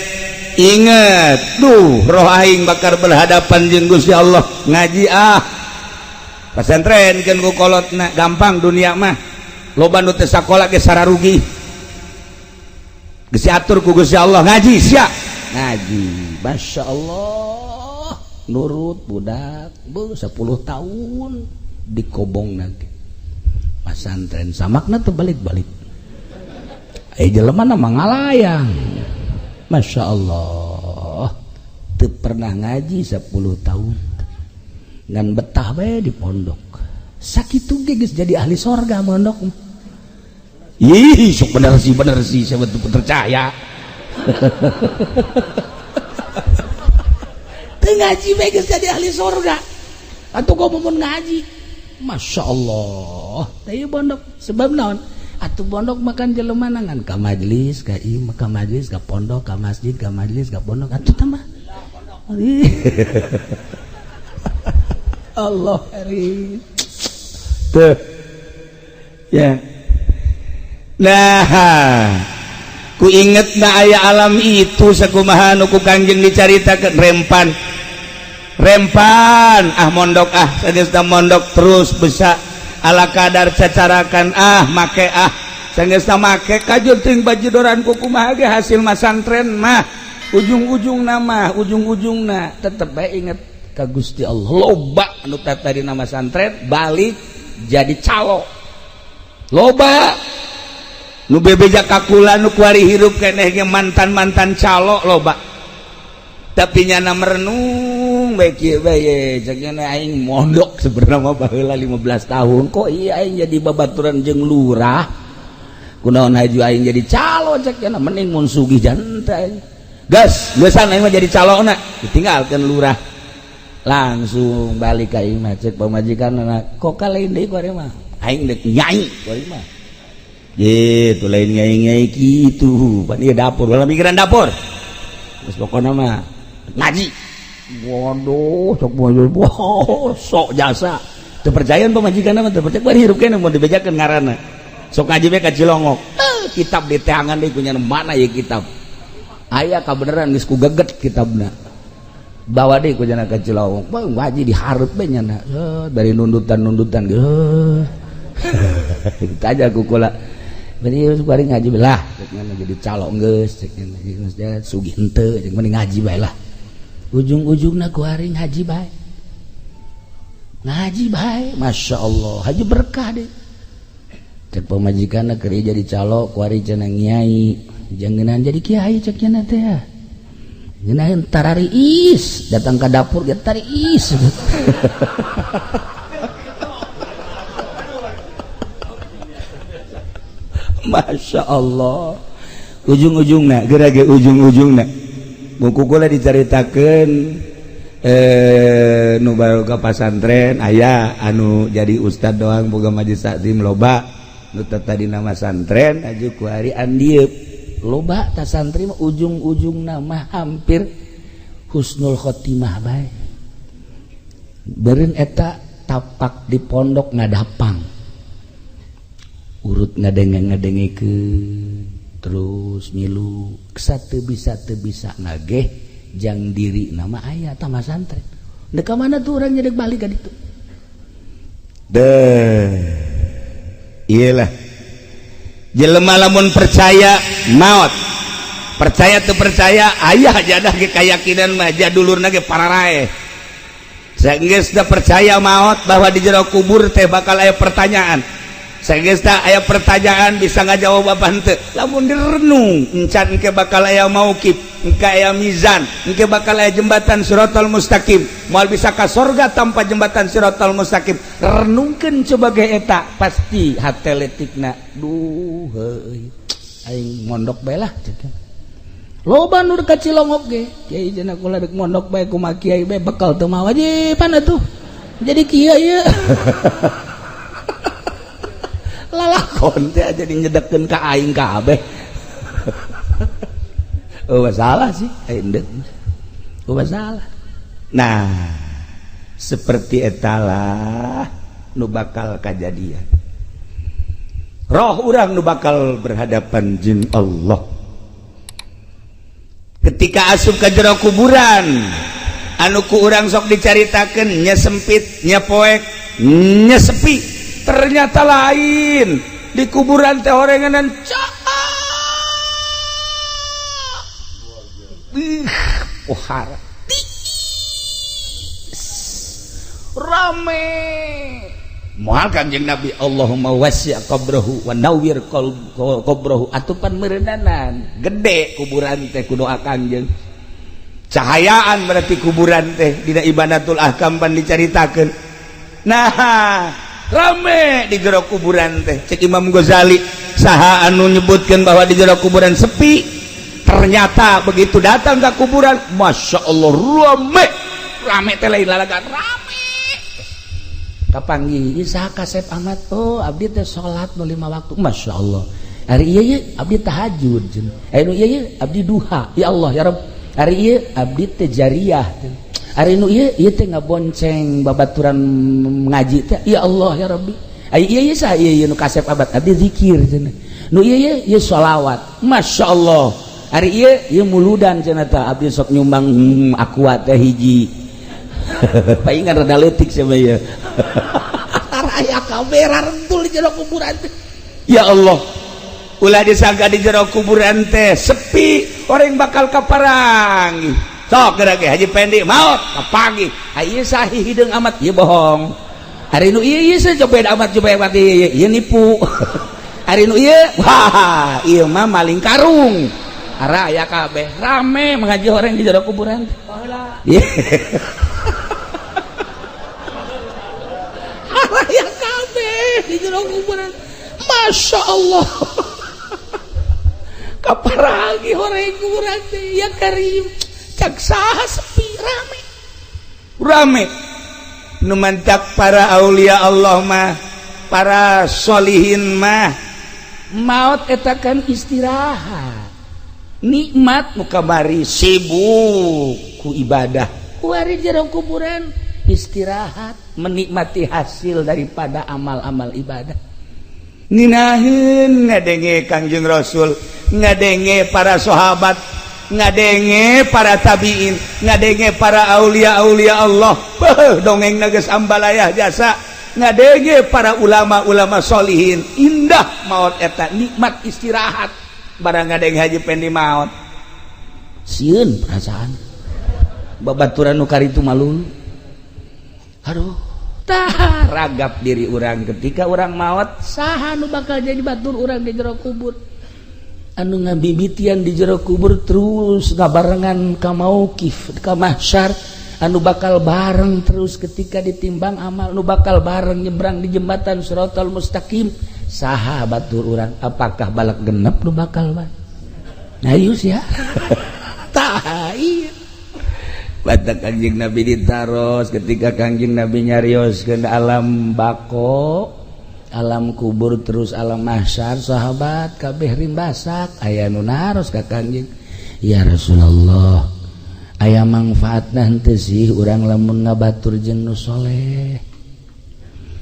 inget duh, roh aing bakal berhadapan jeung Gusti Allah. Ngaji ah, pesantren kan ku kolotna gampang, dunia mah loba nu teu sakola ge sararugi, geus diatur ku Gusti Allah. Ngaji sia, ngaji, Masya Allah, nurut budak bu 10 tahun dikobong lagi pasantren, samakna tuh balik-balik. Eh, jelema nama ngalayang, Masya Allah, teu pernah ngaji 10 tahun ngan betah bae di pondok. Sakitu ge geus jadi ahli sorga mondok. Ih, sok bener sih, bener sih, saya betul percaya. Teu ngaji bae geus jadi ahli sorga. Atuh kok mun ngaji, Masya Allah, teh pondok sebab naon? Atuh pondok makan jelema ngan ka majelis, ka ieu, ka majelis, ka pondok, ka masjid, ka majelis, ka pondok, atuh tambah. Allah karim. Tuh. Ya. Nah, ku inget na aya alam itu sakumaha nu ku Kangjeng dicaritakeun rempan. Rempan ah mondok ah sageus mondok terus bisa ala kadar cacarakan ah make ah sageus make kajur teuing bajidoran ku kumaha ge hasil masantren mah ujung-ujung nama ujung-ujungna tetep bae inget ka Gusti Allah. Loba anu tadi nama santren balik jadi calo. Loba nu bebeja kakula nu kuari hirup keneh ge mantan-mantan calo loba. Tapi nyana merenung bae kieu bae cek nyana aing mondok sebenarnya mah baheula 15 tahun kok iya aing jadi babaturan jeung lurah. Kunaon haju aing jadi calo cek nyana mending mun sugih janta aing. Gas, geusan aing mah jadi calona, ditinggalkeun lurah. Langsung balik ka imah cek pamajikanna, kok ka lain deui kuari mah. Aing deuk nyai kuari mah. Gitu lain nyai-nyai kitu, pan ieu dapur, ulah mikiran dapur. Geus pokona mah ngaji. Waduh, sok bodoh, sok jasa. Teu percayaan pamajikanna mah teu percaya bari hirup keneh mun dibejakeun ngaranna. Sok ngaji bae ka Cilongok. Kitab di teangan deui kunyana mana ieu kitab. Aya kabeneran geus ku geget kitabna. Bawa deui ku nyana ka Cilongok. Bang ngaji dihareup bae nyana. Dari nundutan-nundutan geus. Kita aja ku kula. Bari bari ngaji lah, cek nyana jadi calo geus, cek nyana geus sugih henteu, cek mending ngaji bae lah. Ujung-ujungna ku hari ngaji bae. Ngaji bae, Masya Allah, haji berkah deh. Cek pamajikanna keur jadi calo, ku hari cenah nyai, jangenan jadi kiai cek nyana teh. Ngeunaan tarariis, datang ke dapur ge tariis. Masya Allah, ujung-ujungna, gerage ujung-ujungna. Buku kula dicaritakeun nu baru ka pasantren aya anu jadi ustad doang boga majelis taklim loba nu tadi nama santren aju ku hari andieup loba ta santri mah ujung-ujungna mah hampir husnul khotimah bae. Beureun eta tapak di pondok ngadapang. Urut ngadenge-ngadengekeun terus milu satu bisa teu bisa ngageh jang diri nama aya tah masantren. Dek ka mana tuh urang nyedek balik ka ditu. Deh. Iyalah. Jelema lamun percaya maot. Percaya teu percaya aya jadah ge kayakinan mah jadulurna ge pararaeh. Sageus da percaya maot bahwa di jero kubur teh bakal aya pertanyaan. Sageus da aya pertanyaan bisa ngajawab apa henteu. Lamun direnung encan engke bakal aya mauqif, engke aya mizan, engke bakal aya jembatan siratal mustaqim. Moal bisa ka sorga tanpa jembatan siratal mustaqim. Renungkeun coba ge eta pasti hate letikna. Duh heuy. Aing mondok bae lah cek. Loba nu ka Cilongok ge. Kiai cenah kula deuk mondok bae kumaha kiai bae bekal teu mawa wajiban atuh. Jadi kieu ieu. Lalakon teh jadi nyedekeun ka aing kabeh. Oh masalah sih, aing deuk. Oh masalah. Nah, seperti etalah nu bakal kajadian. Roh urang nu bakal berhadapan jeung Allah. Ketika asup ka jero kuburan, anu ku urang sok dicaritakeun nya sempit, nya poek, nya sepi. Ternyata lain di kuburan teh orenganan cak. Ih, pohara. Rame. Moal Kanjeng Nabi Allahumma wasi' qabrahu wa nawwir qabrahu atupan meureunnanan gede kuburan teh ku doa Kanjeng. Cahayaan berarti kuburan teh dina ibadatul ahkam pan dicaritakeun. Nah, rame di jero kuburan teh. Cek Imam Ghazali saha anu nyebutkeun bahwa di jero kuburan sepi, ternyata begitu datang ke kuburan Masya Allah rame. Rame teh lain lalagan rame. Kapanggih ieu saha kasep amat oh abdi teh salat nu 5 waktu Masya Allah. Ari ieu ye abdi tahajud cenah. Ari nu ieu ye abdi duha. Ya Allah ya Rabb. Ari ieu abdi teh jariyah. Ari nu ieu ieu teh ngabonceng babaturan ngaji teh ya Allah ya Rabbi. Ari ieu ye saha ieu nu kasep abad abdi zikir cenah. Nu ieu ieu ieu sholawat. Masya Allah. Ari ieu ieu muludan cenah tah, abdi sok nyumbang aqua teh hiji. Paingan rada leutik sia mah ieu. Aya kabeh rentul di jero kuburan teh. Ya Allah, ulah disangka di jero kuburan teh sepi, orang bakal kaparangi. Sok geura ge Haji Pendi maot kapanggih. Ieu sahih hideung amat, ieu bohong. Ari nu ieu ieu copet amat, copet amat, ieu ieu nipu. Ari nu ieu, wah, ieu mah maling karung. Ara aya kabeh rame mengaji orang di jero kuburan. Iya. Aya kabeh di jero kuburan. Masya Allah. Kaparagi orang kuburan teh ya karim. Cak saha sepi rame. Rame. Nu mantak para aulia Allah mah, para solihin mah maut eta kan istirahat. Nikmat nu kamari sibuk ku ibadah. Kuari jero kuburan istirahat, menikmati hasil daripada amal-amal ibadah. Nginaheun ngadenge Kangjeng Rasul, ngadenge para sahabat, ngadenge para tabiin, ngadenge para aulia-aulia Allah. Beuh, dongeng geus ambalayah jasa. Ngadenge para ulama-ulama solihin, indah maut eta, nikmat istirahat. Barang ngadenge Haji Pendi maut. Sieun perasaan. Babaturan nu karitu malulu. Aduh, tah ragap diri urang ketika urang maut, saha nu bakal jadi batur urang di jero kubur? Anu ngabibitian di jero kubur terus ngabarengan ka mauqif, ka mahsyar, anu bakal bareng terus ketika ditimbang amal, nu bakal bareng nyebrang di jembatan Shiratal Mustaqim, saha batur urang? Apakah balak genep nu bakal bareng? Ayo sia. Tah iya. Batak Kangjeng Nabi ditaros ketika Kangjeng Nabi nyarios ke alam bako, alam kubur terus alam mahsyar, sahabat kabeh rimbasak aya nu naros ka Kangjeng, ya Rasulullah, aya mangfaatna henteu sih urang lamun ngabatur jeung nu soleh?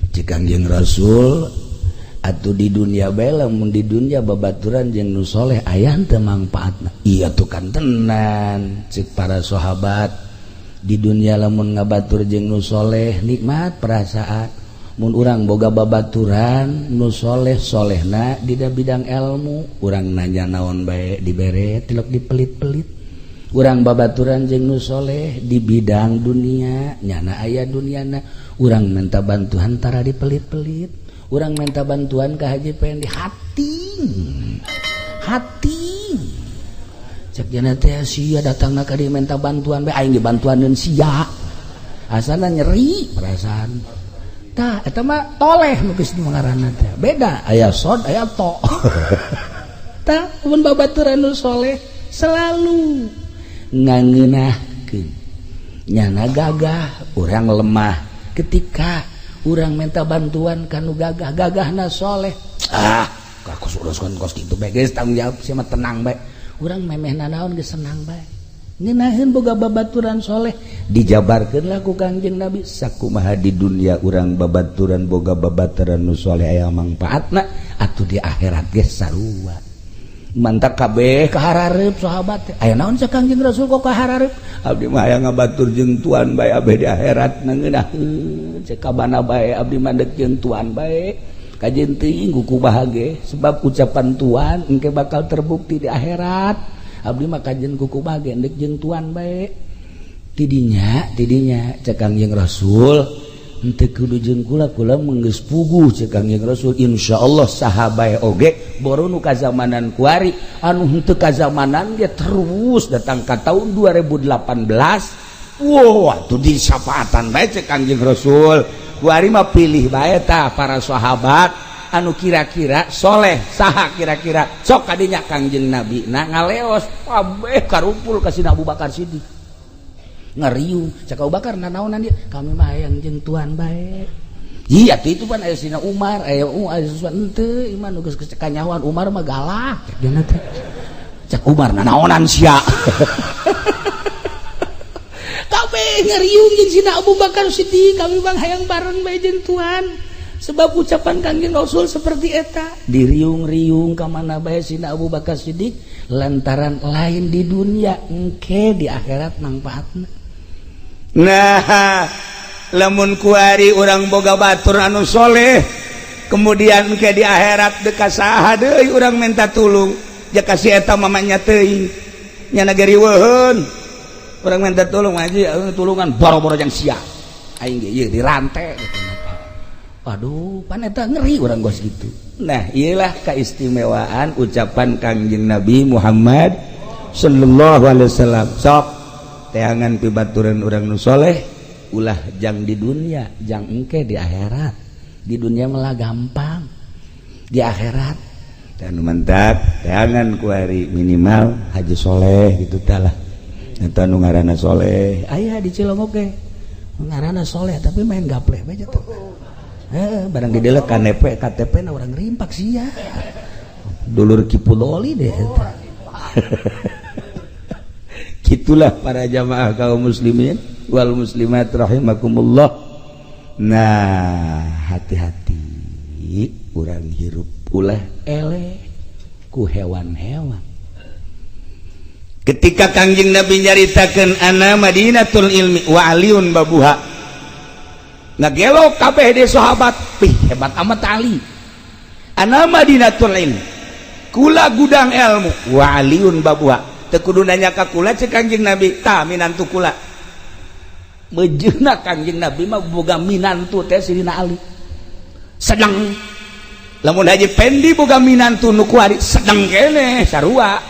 Cek Kangjeng Rasul, atuh di dunia bae, lamun di dunia babaturan jeung nu soleh aya henteu mangfaatna? Iya tuh kan tenan, cek para sahabat, di dunia lamun ngabatur jeung nu soleh nikmat perasaan. Mun urang boga babaturan nu soleh, solehna di bidang ilmu, urang nanya naon bae dibere, tilok dipelit-pelit. Urang babaturan jeung nu soleh di bidang dunia, nyana aya duniana, urang minta bantuan tara dipelit-pelit. Urang minta bantuan ka Haji Pendi hati hati cek jana teh sia datangna ka dieu minta bantuan bae, aing dibantuaneun sia, asana nyeri perasaan. Tah eta mah toleh nu geus ngaranna teh, beda aya sod aya to. Tah mun babaturan nu soleh selalu ngangeunahkeun, nyana gagah, urang lemah. Ketika urang minta bantuan kanu gagah, gagahna soleh, ah kos uruskeun kos kitu bae geus tanggung jawab sia mah, tenang bae. Urang memeh nanaon geus senang bae. Ngeunaheun boga babaturan soleh, dijabarkeun lah ku Kangjeng Nabi sakumaha di dunia urang babaturan boga babaturan nu soleh aya mangfaatna, atuh di akhirat ge sarua. Mantak kabeh kaharareup sahabat teh, aya naon cek Kangjeng Rasul kok kaharareup? Abdi mah hayang ngabatur jeung tuan bae abeh di akhirat, ngeunaheun cek kabana bae abdi mah deuk jeung tuan bae. Kajeun teuing ku bahagia sebab ucapan tuan engke bakal terbukti di akhirat. Abdi mah kajeun ku bahagia deuk jeung tuan bae. Tidinya tidinya cek Kangjeng Rasul henteu kudu jeung kula, kula mah geus puguh cek Kangjeng Rasul, insyaallah saha bae oge boru nu kazamanan kuari, anu henteu kazamanan ge terus datang ka tahun 2018. Wah, atuh disapaatan bae cek Kangjeng Rasul. Kuari mah pilih bae tah para sahabat anu kira-kira soleh saha kira-kira sok kadinya. Kangjeng Nabi na ngaleos kabeh karumpul ka Sina Abu Bakar Siddiq, ngariung. Cek Abu Bakar, nanaonan dia? Kami mah hayang jeung tuan bae. Iya tuh itu pan aya Sina Umar, aya aya sesuatu henteu iman nu geus kanyahoan Umar mah galak cek dina teh. Cek Umar, nanaonan sia? Kabeh ngariung jeung Sina Abu Bakar Siddiq, kami bang hayang bareng bae jeung tuan. Sebab ucapan Kangjeng Rasul seperti eta, diriung-riung ka mana bae Sidina Abu Bakar Siddiq, lantaran lain di dunia, engke di akhirat manfaatna. Nah, lamun kuari urang boga batur anu soleh, kemudian ke di akhirat deka saha deui urang minta tulung? Ja kasih eta mamanya teuing nya nagariweuheun. Urang minta tulung aja, tulungan boro-boro jang sia, aing ge ieu dirantai. Waduh, pan eta ngeri urang gos gitu. Nah, iyalah keistimewaan ucapan Kangjeng Nabi Muhammad sallallahu alaihi wasallam. Sok teangan pibaturan urang nu soleh, ulah jang di dunia, jang engke di akhirat. Di dunia malah gampang, di akhirat. Dan mantap teangan kuari minimal haji soleh gitu talah. Eta nu ngaranna soleh. Aya di Cilongok ge ngaranna soleh, tapi main gapleh bae tuh. Barang didelek KTP, KTP na urang rimpak sia. Dulur Kipudoli deh eta. Gitulah para jamaah kaum muslimin wal muslimat rahimakumullah. Nah, hati-hati urang hirup, ulah eleh ku hewan-hewan. Ketika Kangjeng Nabi nyaritakeun ana Madinatul ilmi wa aliun babuha, ngagelo kabeh de sahabat. Pih, hebat amat Ali. Ana Madinatul ilmi, kula gudang ilmu, wa aliun babuha. Teu kudu nanya ka kula, cek Kangjeng Nabi, tah minantu kula. Mejeuna Kangjeng Nabi mah boga minantu teh Sidina Ali. Sedang lamun Haji Pendi boga minantu nu kuari, sedang kene sarua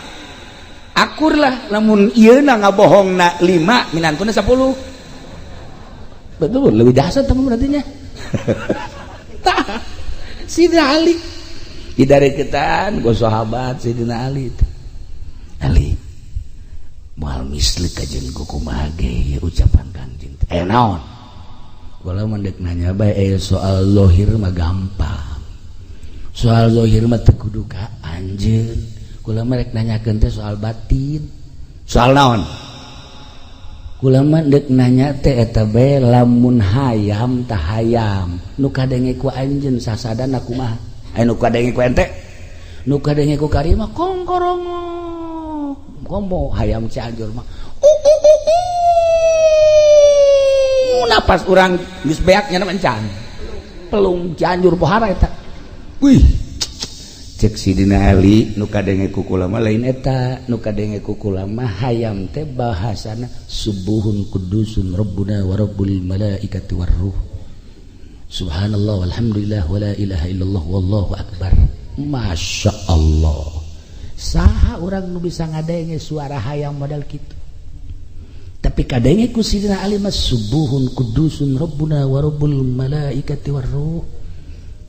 akur lah. Lamun ieu na ngabohongna 5, minantuna 10. Betul, lebih dahsyat teman berarti nya. Tah, Sidina Ali dari ketan go sahabat Sidina Ali itu. Ali moal misli kajeun ku kumaha ge ucapan Kangjeng. Eh, naon? Kula mah dek nanya bae. Eh, soal lohir mah gampang. Soal lohir mah teu kudu ka anjeun. Kula mah rek nanyakeun teh soal batin. Soal naon? Kula mah dek nanya teh eta bae, lamun hayam tah hayam nu kadenge ku anjeun sasadana kumaha? Aya nu kadenge ku ente? Nu kadenge ku karima kongkorongok. Komo hayam Cianjur mah napas urang geus beak nya encan. Pelung Cianjur pohara eta. Wih, cek Sidina Ali, nu kadenge ku kula mah lain. Eta nu kadenge ku kula mah hayam teh bahasana subuhun kudusun rabbuna wa rabbul malaikati warruh, subhanallah walhamdulillah wala ilaha illallah wallahu akbar. Masya Allah, saha urang nu bisa ngadenge suara hayam model kitu? Tapi kadenge ku Sidina Ali mah subuhun kudusun rabbuna wa rabbul malaikati warruh.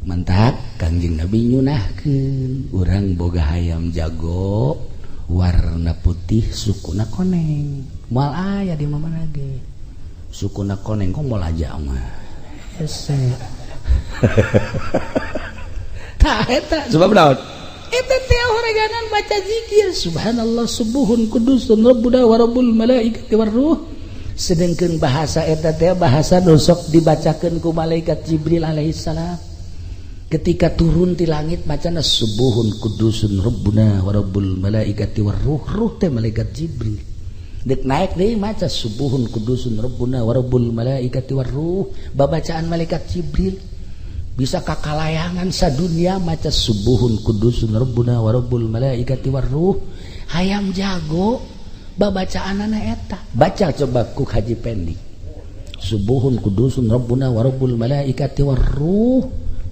Mantap Kangjeng Nabi nyunahkeun urang boga hayam jago warna putih, sukuna koneng. Moal aya di mana ge sukuna koneng, kok moal aja mah hese. Tah, eta. Sebab naon? Eta teh horeganan baca zikir subhanallah subuhun kudusun rabbuna wa rabbul malaikati warruh, sedangkan bahasa eta teh bahasa nu sok dibacakeun ku malaikat Jibril alaihissalam ketika turun di langit. Macana subuhun kudusun rabbuna wa rabbul malaikati warruh. Ruh teh malaikat Jibril. Dek naik deui maca subuhun kudusun rabbuna wa rabbul malaikati warruh, babacaan malaikat Jibril. Bisa kakalayangan sadunia maca subuhun kudusun rabbuna wa rabbul malaikati warruh. Hayam jago babacaanana eta, baca coba ku Haji Pendi subuhun kudusun rabbuna wa rabbul malaikati warruh,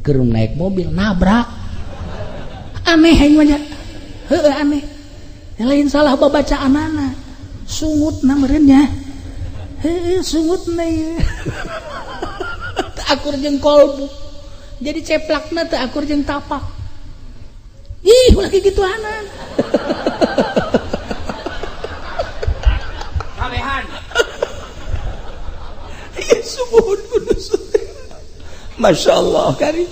keur naik mobil nabrak. Aneh aing mah. Heueuh, aneh. Lain salah babacaanana, sungutna meureun nya. Heueuh, sungutna ieu teu akur jeung kolbu, jadi ceplakna teu akur jeung tapak. Ih, ulah kikituanan. Kabehan. Ya, subuhun kudus. Masya Allah kari.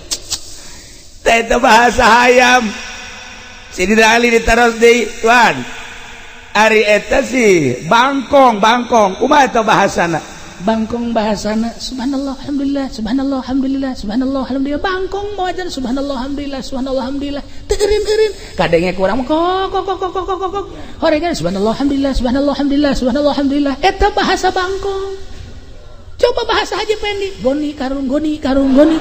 Teh itu bahasa hayam. Sidina Ali ditaros deui, "Tuan, ari eta sih bangkong, bangkong kumaha eta bahasana?" Bangkong bahasana subhanallah alhamdulillah subhanallah alhamdulillah subhanallah alhamdulillah. Bangkong mawajan subhanallah alhamdulillah subhanallah alhamdulillah. Teu eureun-eureun kadenge ku urang kok kok kok kok kok kok. Horengan subhanallah alhamdulillah subhanallah alhamdulillah subhanallah alhamdulillah. Eta bahasa bangkong. Coba bahasa Haji Pendi, goni karung goni karung goni.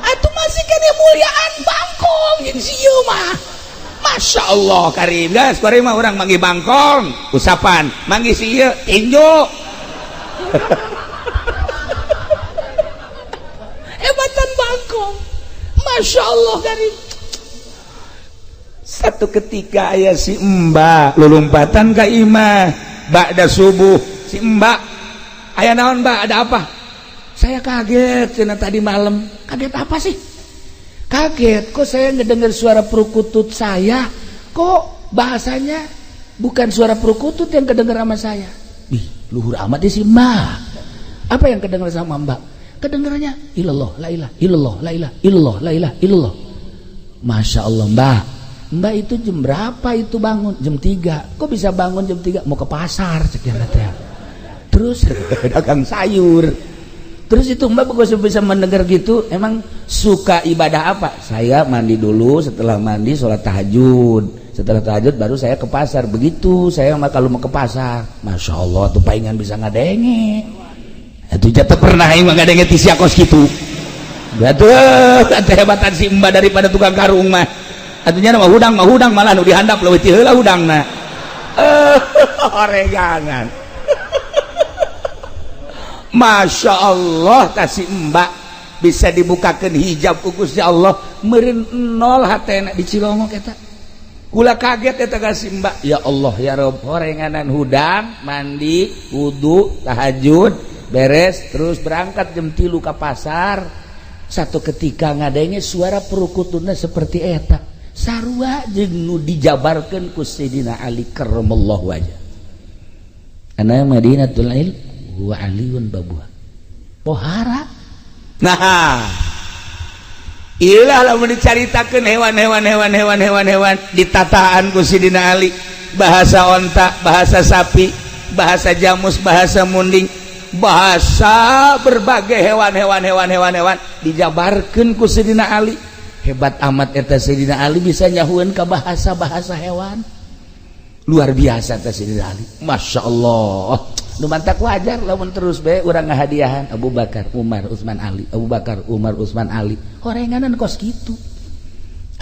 Atuh masih kene muliaan bangkong jeung si ieu mah. Masya Allah karim guys, karim mah urang manggih bangkong, usapan, manggih si ieu tinju. Hebatan bangkong. Masya Allah karim. Satu ketika aya si Mbak lulumpatan ka imah ba'da subuh, si Mbak aya naon Mbak, ada apa? Saya kaget cenah tadi malam. Kaget apa sih? Kaget kok saya ngedengar suara perkutut saya, kok bahasanya bukan suara perkutut yang kedengar sama saya. Ih, luhur amat sih Mbak. Apa yang kedengar sama Mbak? Kedengarannya ilallah la ilaha illallah la ilaha illallah la ilaha illallah. Masya Allah Mbak. Mbak itu jam berapa itu bangun? Jam 3. Kok bisa bangun jam 3? Mau ke pasar sekian ya. Terus dagang sayur. Terus itu Mbak kok bisa mendengar gitu? Emang suka ibadah apa? Saya mandi dulu, setelah mandi sholat tahajud. Setelah tahajud baru saya ke pasar. Begitu saya mah kalau mau ke pasar. Masya Allah tuh palingan bisa ngadenge. Atuh jatuh pernah aing mah ngadenge ti sia kos kitu. Atuh kehebatan si Mbak daripada tukang karung mah. Atunya mah hudang malah nu dihandap leuwih ti heula hudangna. Oregangan. Masya Allah kasih Mbak bisa dibukakan hijab ku Gusti Allah meureun nol hatena di Cilongok eta. Kula kaget eta kasih Mbak. Ya Allah ya Rob, horenganan hudang, mandi, wudu, tahajud, beres terus berangkat jam 3 ka pasar. Satu ketika ngadenge suara perukutuna seperti eta. Sarua jeung nu dijabarkeun ku Sayyidina Ali karramallahu wajah. Ana Madinatul Ilm wa aliyun babuha. Pohara. Nah, ilah lamun dicaritakeun hewan-hewan hewan-hewan hewan-hewan ditataan ku Sidina Ali, bahasa onta, bahasa sapi, bahasa jamus, bahasa munding, bahasa berbagai hewan-hewan hewan-hewan hewan dijabarkeun ku Sidina Ali. Hebat amat eta Sidina Ali bisa nyahueun ka bahasa-bahasa hewan. Luar biasa eta Sidina Ali. Masya Allah. Nu mantak wajar lamun terus bae urang ngahadiahan Abu Bakar, Umar, Utsman, Ali, Abu Bakar, Umar, Utsman, Ali. Horenganan kos kitu.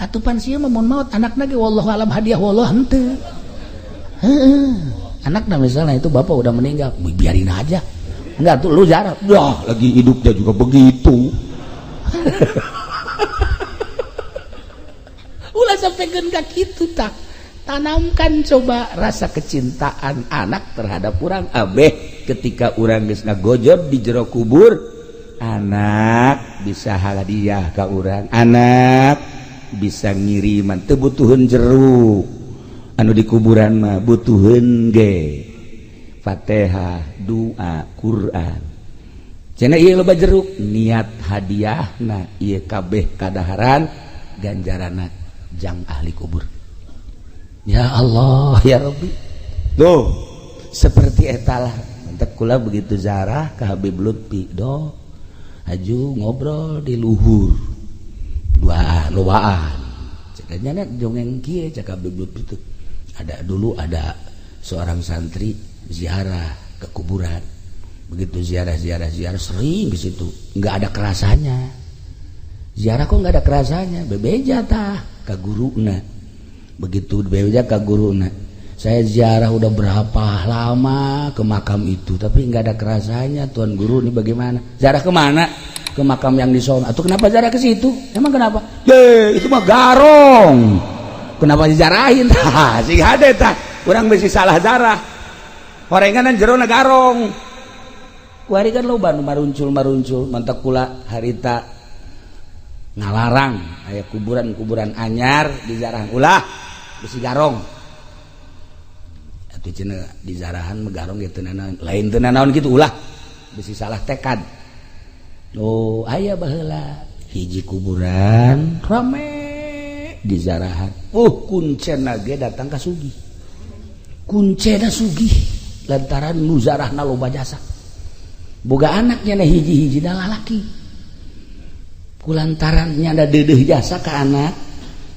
Atuh pan sieun mah mun maot anakna ge wallahu alam hadiah wallah henteu. Heeh. Anakna misalnya itu bapak udah meninggal, biarin aja. Enggak tuh lu jarang. Wah, lagi hidupnya juga begitu. Ulah sampai ka kitu tah. Tanamkan coba rasa kecintaan anak terhadap urang abeh ketika urang geus ngagojot di jero kubur, anak bisa hadiah ka urang, anak bisa ngiriman teu butuheun jeruk anu di kuburan mah butuheun ge Fatihah, doa, Quran. Cenah ieu loba jeruk niat hadiahna ieu kabeh kadaharan ganjaranna jang ahli kubur. Ya Allah ya Rabbi. Tuh seperti etalah mantap kula begitu zarah ke Habib Lutfi do haju ngobrol di luhur duaan lowaan cekanya dongeng kieu cek Habib Lutfi tuh ada dulu ada seorang santri ziarah ke kuburan, begitu ziarah sering ke situ nggak ada kerasanya. Ziarah kok nggak ada kerasanya, bebeja tah ka guruna. Begitu bebeja ka guruna, saya ziarah udah berapa lama ke makam itu tapi nggak ada kerasanya tuan guru, ini bagaimana? Ziarah kemana? Ke makam yang di sono. Atau kenapa ziarah ke situ? Emang kenapa? Ye, itu mah garong. Kenapa dijarahin? Tah, sing hade tah. Urang bisi salah zarah. Horenganan jerona garong. Kuari kan loba nu maruncul-maruncul, mantak kula harita ngalarang aya kuburan-kuburan anyar dizarahan ulah besi garong. Atuh cenah dizarahan mah garong ge teu nanaon, lain teu nanaon kitu ulah besi salah tekad. Oh, aya baheula hiji kuburan rame dizarahan. Kuncena ge datang ka sugih. Kuncena sugih lantaran nu zarahna loba jasa. Boga anaknya na hiji-hiji dah lalaki. Kulantaran nyana deudeuh jasa ka anak,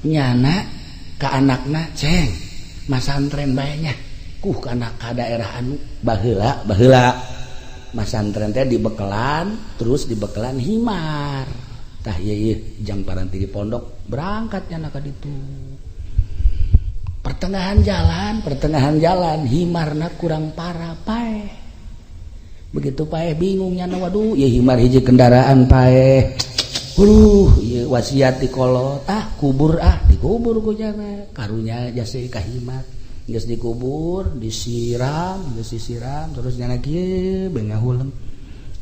nyana ka anakna ceng masantren bae nya. Kuh kana ka daerah anu baheula baheula masantren teh dibekelan terus dibekelan himar. Tah ieu ieu jang paranti di pondok berangkat nyana ka ditu. Pertengahan jalan himarna kurang parah paeh. Begitu paeh bingung nyana waduh ieu himar hiji kendaraan paeh. Huluh ieu wasiat di kolot ah kubur ah dikubur ku nyana. Karunya jasa ka himar. Geus dikubur, disiram, geus disiram terus nyana kieu bae ngahuleng.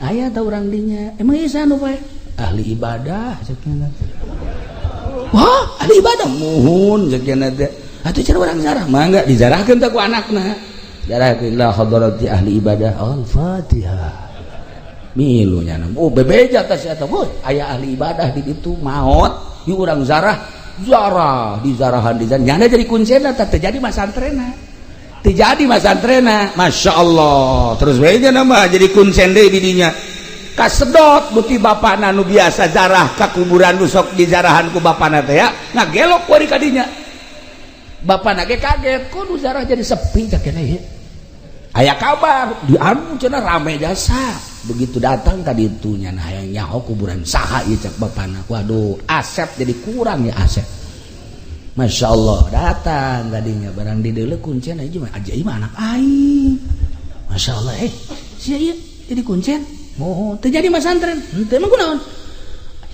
Aya tah urang dinya. Emang ieu saha nu paeh? Ahli ibadah cek nyana. Wah, ahli ibadah muhun cek nyana teh. Atuh cara urang zarah mangga dizarahkeun teh ku anakna. Zarahkeun la hadarati ahli ibadah. Al-Fatihah. Milu nyana. Oh bebeja tah sia teh. Aya ahli ibadah di ditu maot, ieu urang zarah, zarah dizarahan dizarahan. Nyana jadi kuncena teh teu jadi masantrena. Teu jadi masantrena. Masya Allah. Terus we nya mah jadi kuncen deui di dinya. Kasedot beuki bapana nu biasa zarah ka kuburan nu sok dizarahan ku bapana teh ya. Ngagelok kuari ka dinya. Bapana ge kaget, kok nu zarah jadi sepi cak keneh ieu. Aya kabar di anu cenah rame jasa. Begitu datang ka ditu nya hayang nyaho kuburan saha ieu cak bapana. Waduh, asep jadi kurang ya asep. Masya Allah datang tadinya barang di deuleu kuncen aja mah aja mah anak aing. Masya Allah sia ieu jadi kuncen. Moho teu jadi masantren. Henteu emang kunaon?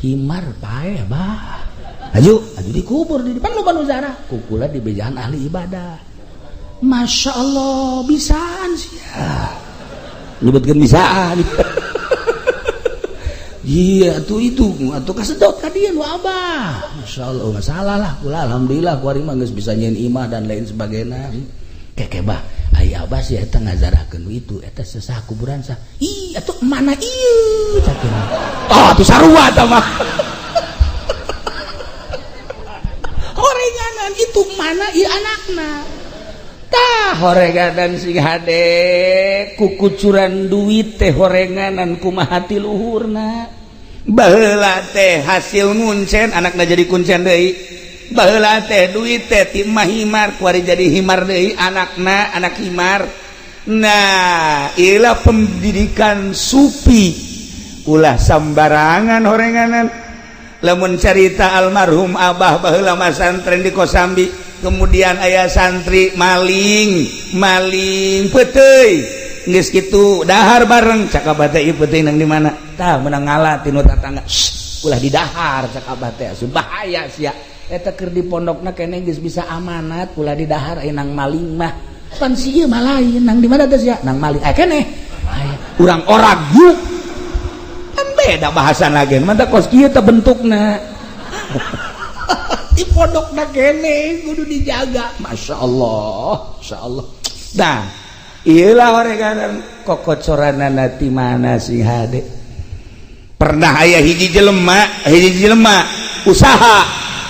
Himar paeh bah. Aju, aju dikubur di depan loba nu zarah. Kukula di bejaan ahli ibadah. Masya Allah bisaan sia. Nyebutkeun bisaan. Iya atuh itu atuh kasedot ka dieu nu abah. Masya Allah masalah lah kula alhamdulillah kuari mah geus bisa nyieun imah dan lain sebagainya. Keke bah aya abah sia eta ngazarahkeun itu eta sesah kuburan sah. Ih atuh mana ieu cak. Oh atuh sarua tah mah. Horenganan itu mana ieu anakna. Tah horenganan sing hade kukucuran duit teh horenganan kumaha ti luhurna. Baheula teh hasil nguncen anakna jadi kuncen deui. Baheula teh duit teh ti himar kuari jadi himar deui anakna anak himar. Nah, ieulah pendidikan sufi. Ulah sambarangan horenganan. Lamun carita almarhum abah baheula masantren di Kosambi, kemudian aya santri maling, maling peuteuy. Geus kitu dahar bareng cak abah teh ieu peuteuy nang di mana? Tah meunang ngala tinu tatangga. Ulah didahar cak abah teh, bahaya sia. Eta keur di pondokna keneh geus bisa amanat ulah didahar aya nang maling mah. Pan si ieu mah lain nang di mana teh sia? Nang maling. Aya keneh. Aya urang orag yuk. Beda bahasan lagi mantap kos kieu teh bentukna. Di pondokna kene kudu dijaga. Masya Allah, Masya Allah. Nah, ieulah horenganan kokocoranana ti mana sing hade. Pernah aya hiji jelema usaha,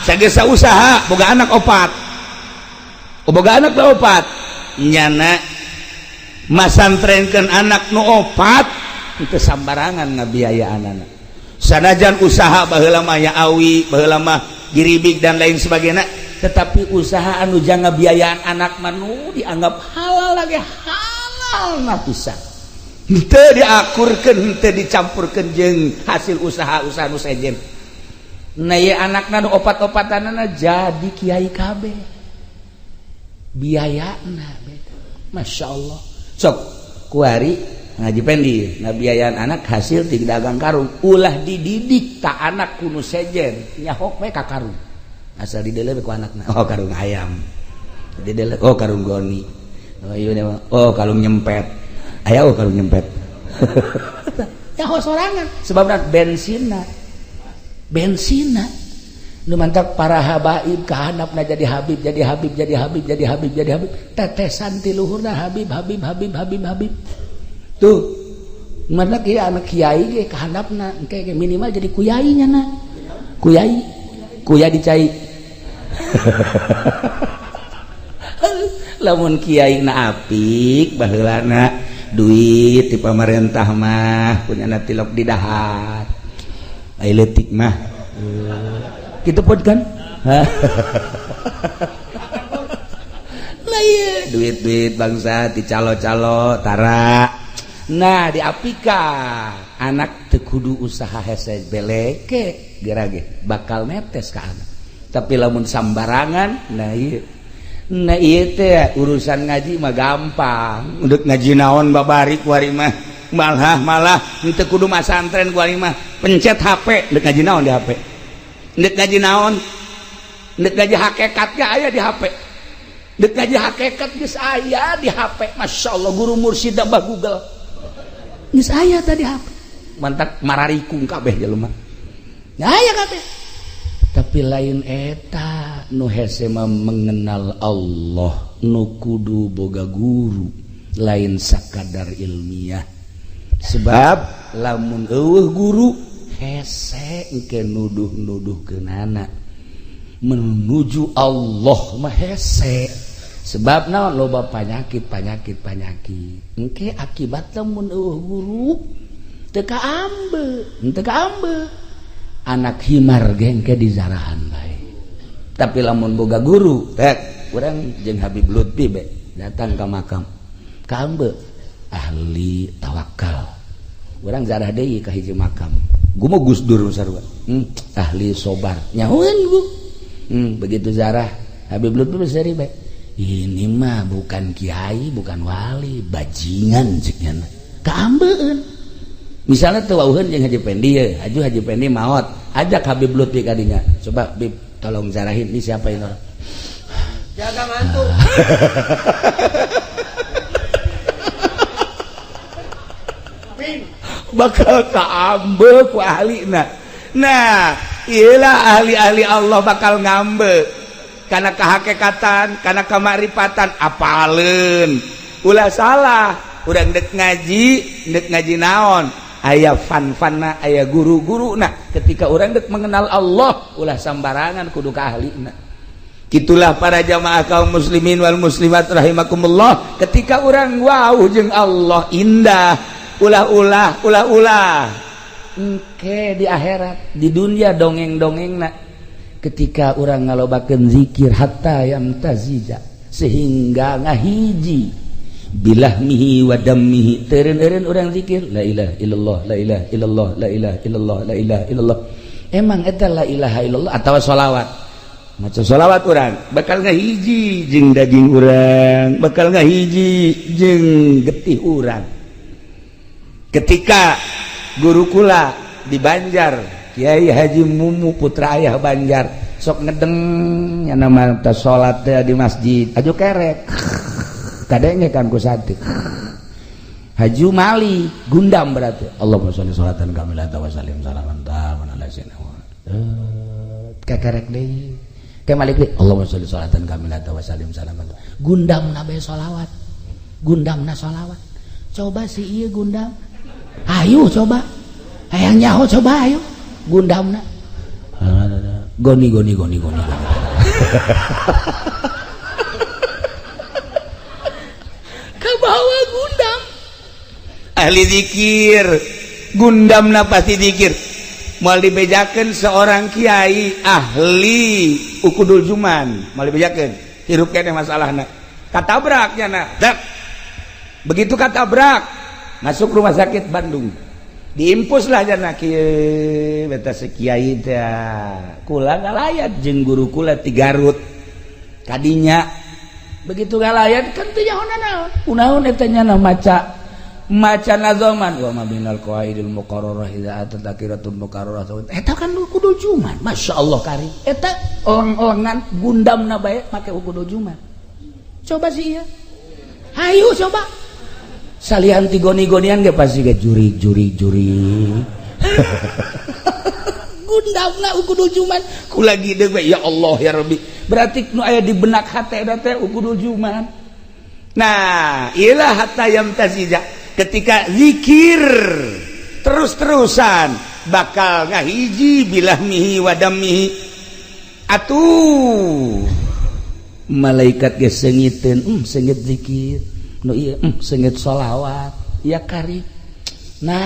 sagesa usaha boga anak opat. Boga anak opat. Nyana masantrenkeun anak nu opat itu sambarangan ngabiayaan anak. Sanajan usaha baheula mah ya awi, baheula mah giribik dan lain sebagainya, tetapi usaha anu jang ngabiayaan anak mah nu dianggap halal lagi halal na pisan. Henteu diakurkeun, henteu dicampurkeun jeung hasil usaha-usaha nu sejen. Nah ieu anakna nu opat-opatanana jadi kiai kabeh. Biayana beda. Masya Allah. Sok kuari ngaji pendi ngabiayaan anak hasil ti dagang karung ulah dididik tak anak kunu sejen nyahok we ka karung asal dideuleu ku anakna oh karung ayam dideuleu oh karung goni oh ieu oh karung nyempet aya oh karung nyempet nyaho sorangan sebabna bensinna bensinna nu mantak para habaib kahandapna jadi habib jadi habib jadi habib jadi habib jadi habib tetesan ti luhurna habib habib habib habib habib tuh mana kiai anak kiai ge kahandapna engke ge minimal jadi kuyai nya na kuyai kuya dicai lamun kiai na apik baheulana Duit di pamarentah mah punya tilok di dahar, ai leutik mah kitu pun kan. Lah iya, duit-duit bangsa di calo-calo tara. Nah, di apika anak teu kudu usaha hese beleke gerage bakal netes ka anak. Tapi lamun sambarangan, nah iya. Nah iya teh urusan ngaji mah gampang. Untuk ngaji naon babari kuari mah malah malah teu kudu masantren kuari mah pencet HP, ndek ngaji naon di HP. Ndek ngaji naon? Ndek ngaji hakikat ge aya di HP. Ndek ngaji hakikat geus aya di HP. Masya Allah, guru mursyid bah Google. Geus aya tadi HP. Mantak mararikung kabeh jelema. Nah, aya kabeh. Tapi lain eta nu hese mah mengenal Allah, nu kudu boga guru, lain sakadar ilmiah. Sebab lamun eueuh guru hese engke nuduh-nuduh keunana menuju Allah mah hese. Sebab naon, loba panyakit panyakit panyakit engke akibat lamun eueuh guru teu kaambe, teu kaambe. Anak himar gengke di zarahan bae. Tapi lamun boga guru tek urang jeung Habib Lutfi be datang ke makam kaambe ahli tawakal. Urang zarah deui ka hiji makam. Gua mau Gus Dur sarua. Ahli sobar. Nyahueun gua. Begitu zarah Habib Lutfi seri bae. Ini mah bukan kiai, bukan wali, bajingan cek nya. Kaambeun. Misalnya tuh wauheun jeung Haji Pendi ye, Haji Haji Pendi maot, ajak Habib Lutfi kadinya. Coba Bib, tolong zarahin ini siapa ini orang. Jaga ngantuk. Bakal kaambe ku ahlina. Nah, iyalah ahli-ahli Allah bakal ngambe karena kehakekatan, karena kemakrifatan, apaleun. Ulah salah, urang dek ngaji naon? Aya fan-fanna, aya guru-guruna. Ketika urang dek mengenal Allah, ulah sambarangan kudu ka ahlina. Itulah para jamaah kaum muslimin wal muslimat rahimakumullah. Ketika urang wau jeung Allah indah, ulah-ulah, ulah-ulah. Engke di akhirat, di dunia dongeng-dongengna. Ketika urang ngalobakeun zikir hatta yamtazija, sehingga ngahiji bilahmihi wa dammihi, teureun-eureun urang zikir la ilaha illallah, la ilaha illallah, la ilaha illallah, la ilaha illallah. Emang eta la ilaha illallah atawa sholawat? Maca sholawat urang bakal ngahiji jeung daging urang, bakal ngahiji jeung getih urang. Ketika guru kula di Banjar, Kiai Haji Mumu putra ayah Banjar, sok ngedeng nya nama teh salat teh di masjid, aju kerek. Kadenge kan ku santri. Haji Mali gundam berarti. Allahumma sholli sholatan kamilatan wa sallim salaman taman ala sayyidina Muhammad. Kekerek deui. Ke Malik deui. Allahumma sholli sholatan kamilatan wa sallim salaman. Gundamna bae sholawat. Gundamna sholawat. Coba si ieu gundam. Ayo coba. Hayang nyaho coba ayo. Gundamna. Goni goni goni goni. Kabawa gundam. Ahli zikir, gundamna pasti zikir. Moal dibejakeun seorang kiai ahli ukudul juman, moal dibejakeun. Hirup keneh masalahna. Katabrak nya na. Dak. Begitu katabrak, masuk rumah sakit Bandung. Diimpus lah jana kieu beta sekiai teh. Kula ngalayat jeung guru kula ti Garut. Kadinya begitu ngalayat kan teu nyaho naon. Kunaon eta nya maca maca nazoman wa ma binal qawaidil muqarrarah idza atat takiratul muqarrarah. Eta kan kudu juman. Masyaallah kari. Eta oleng-olengan gundamna bae make kudu juman. Coba sih ieu. Hayu coba. Salian ti goni-gonian ge pasti ge juri juri juri. Gundamna ukudul juman. Ku lagi deui ya Allah ya Rabbi. Berarti nu aya di benak hate teh ukudul juman. Nah, ilah hatta yamtazija. Ketika zikir terus-terusan bakal ngahiji bilahmihi wa dammihi. Atuh malaikat ge seungiteun, sengit zikir. Nu ieu sengit sholawat. Ya Karim. Nah.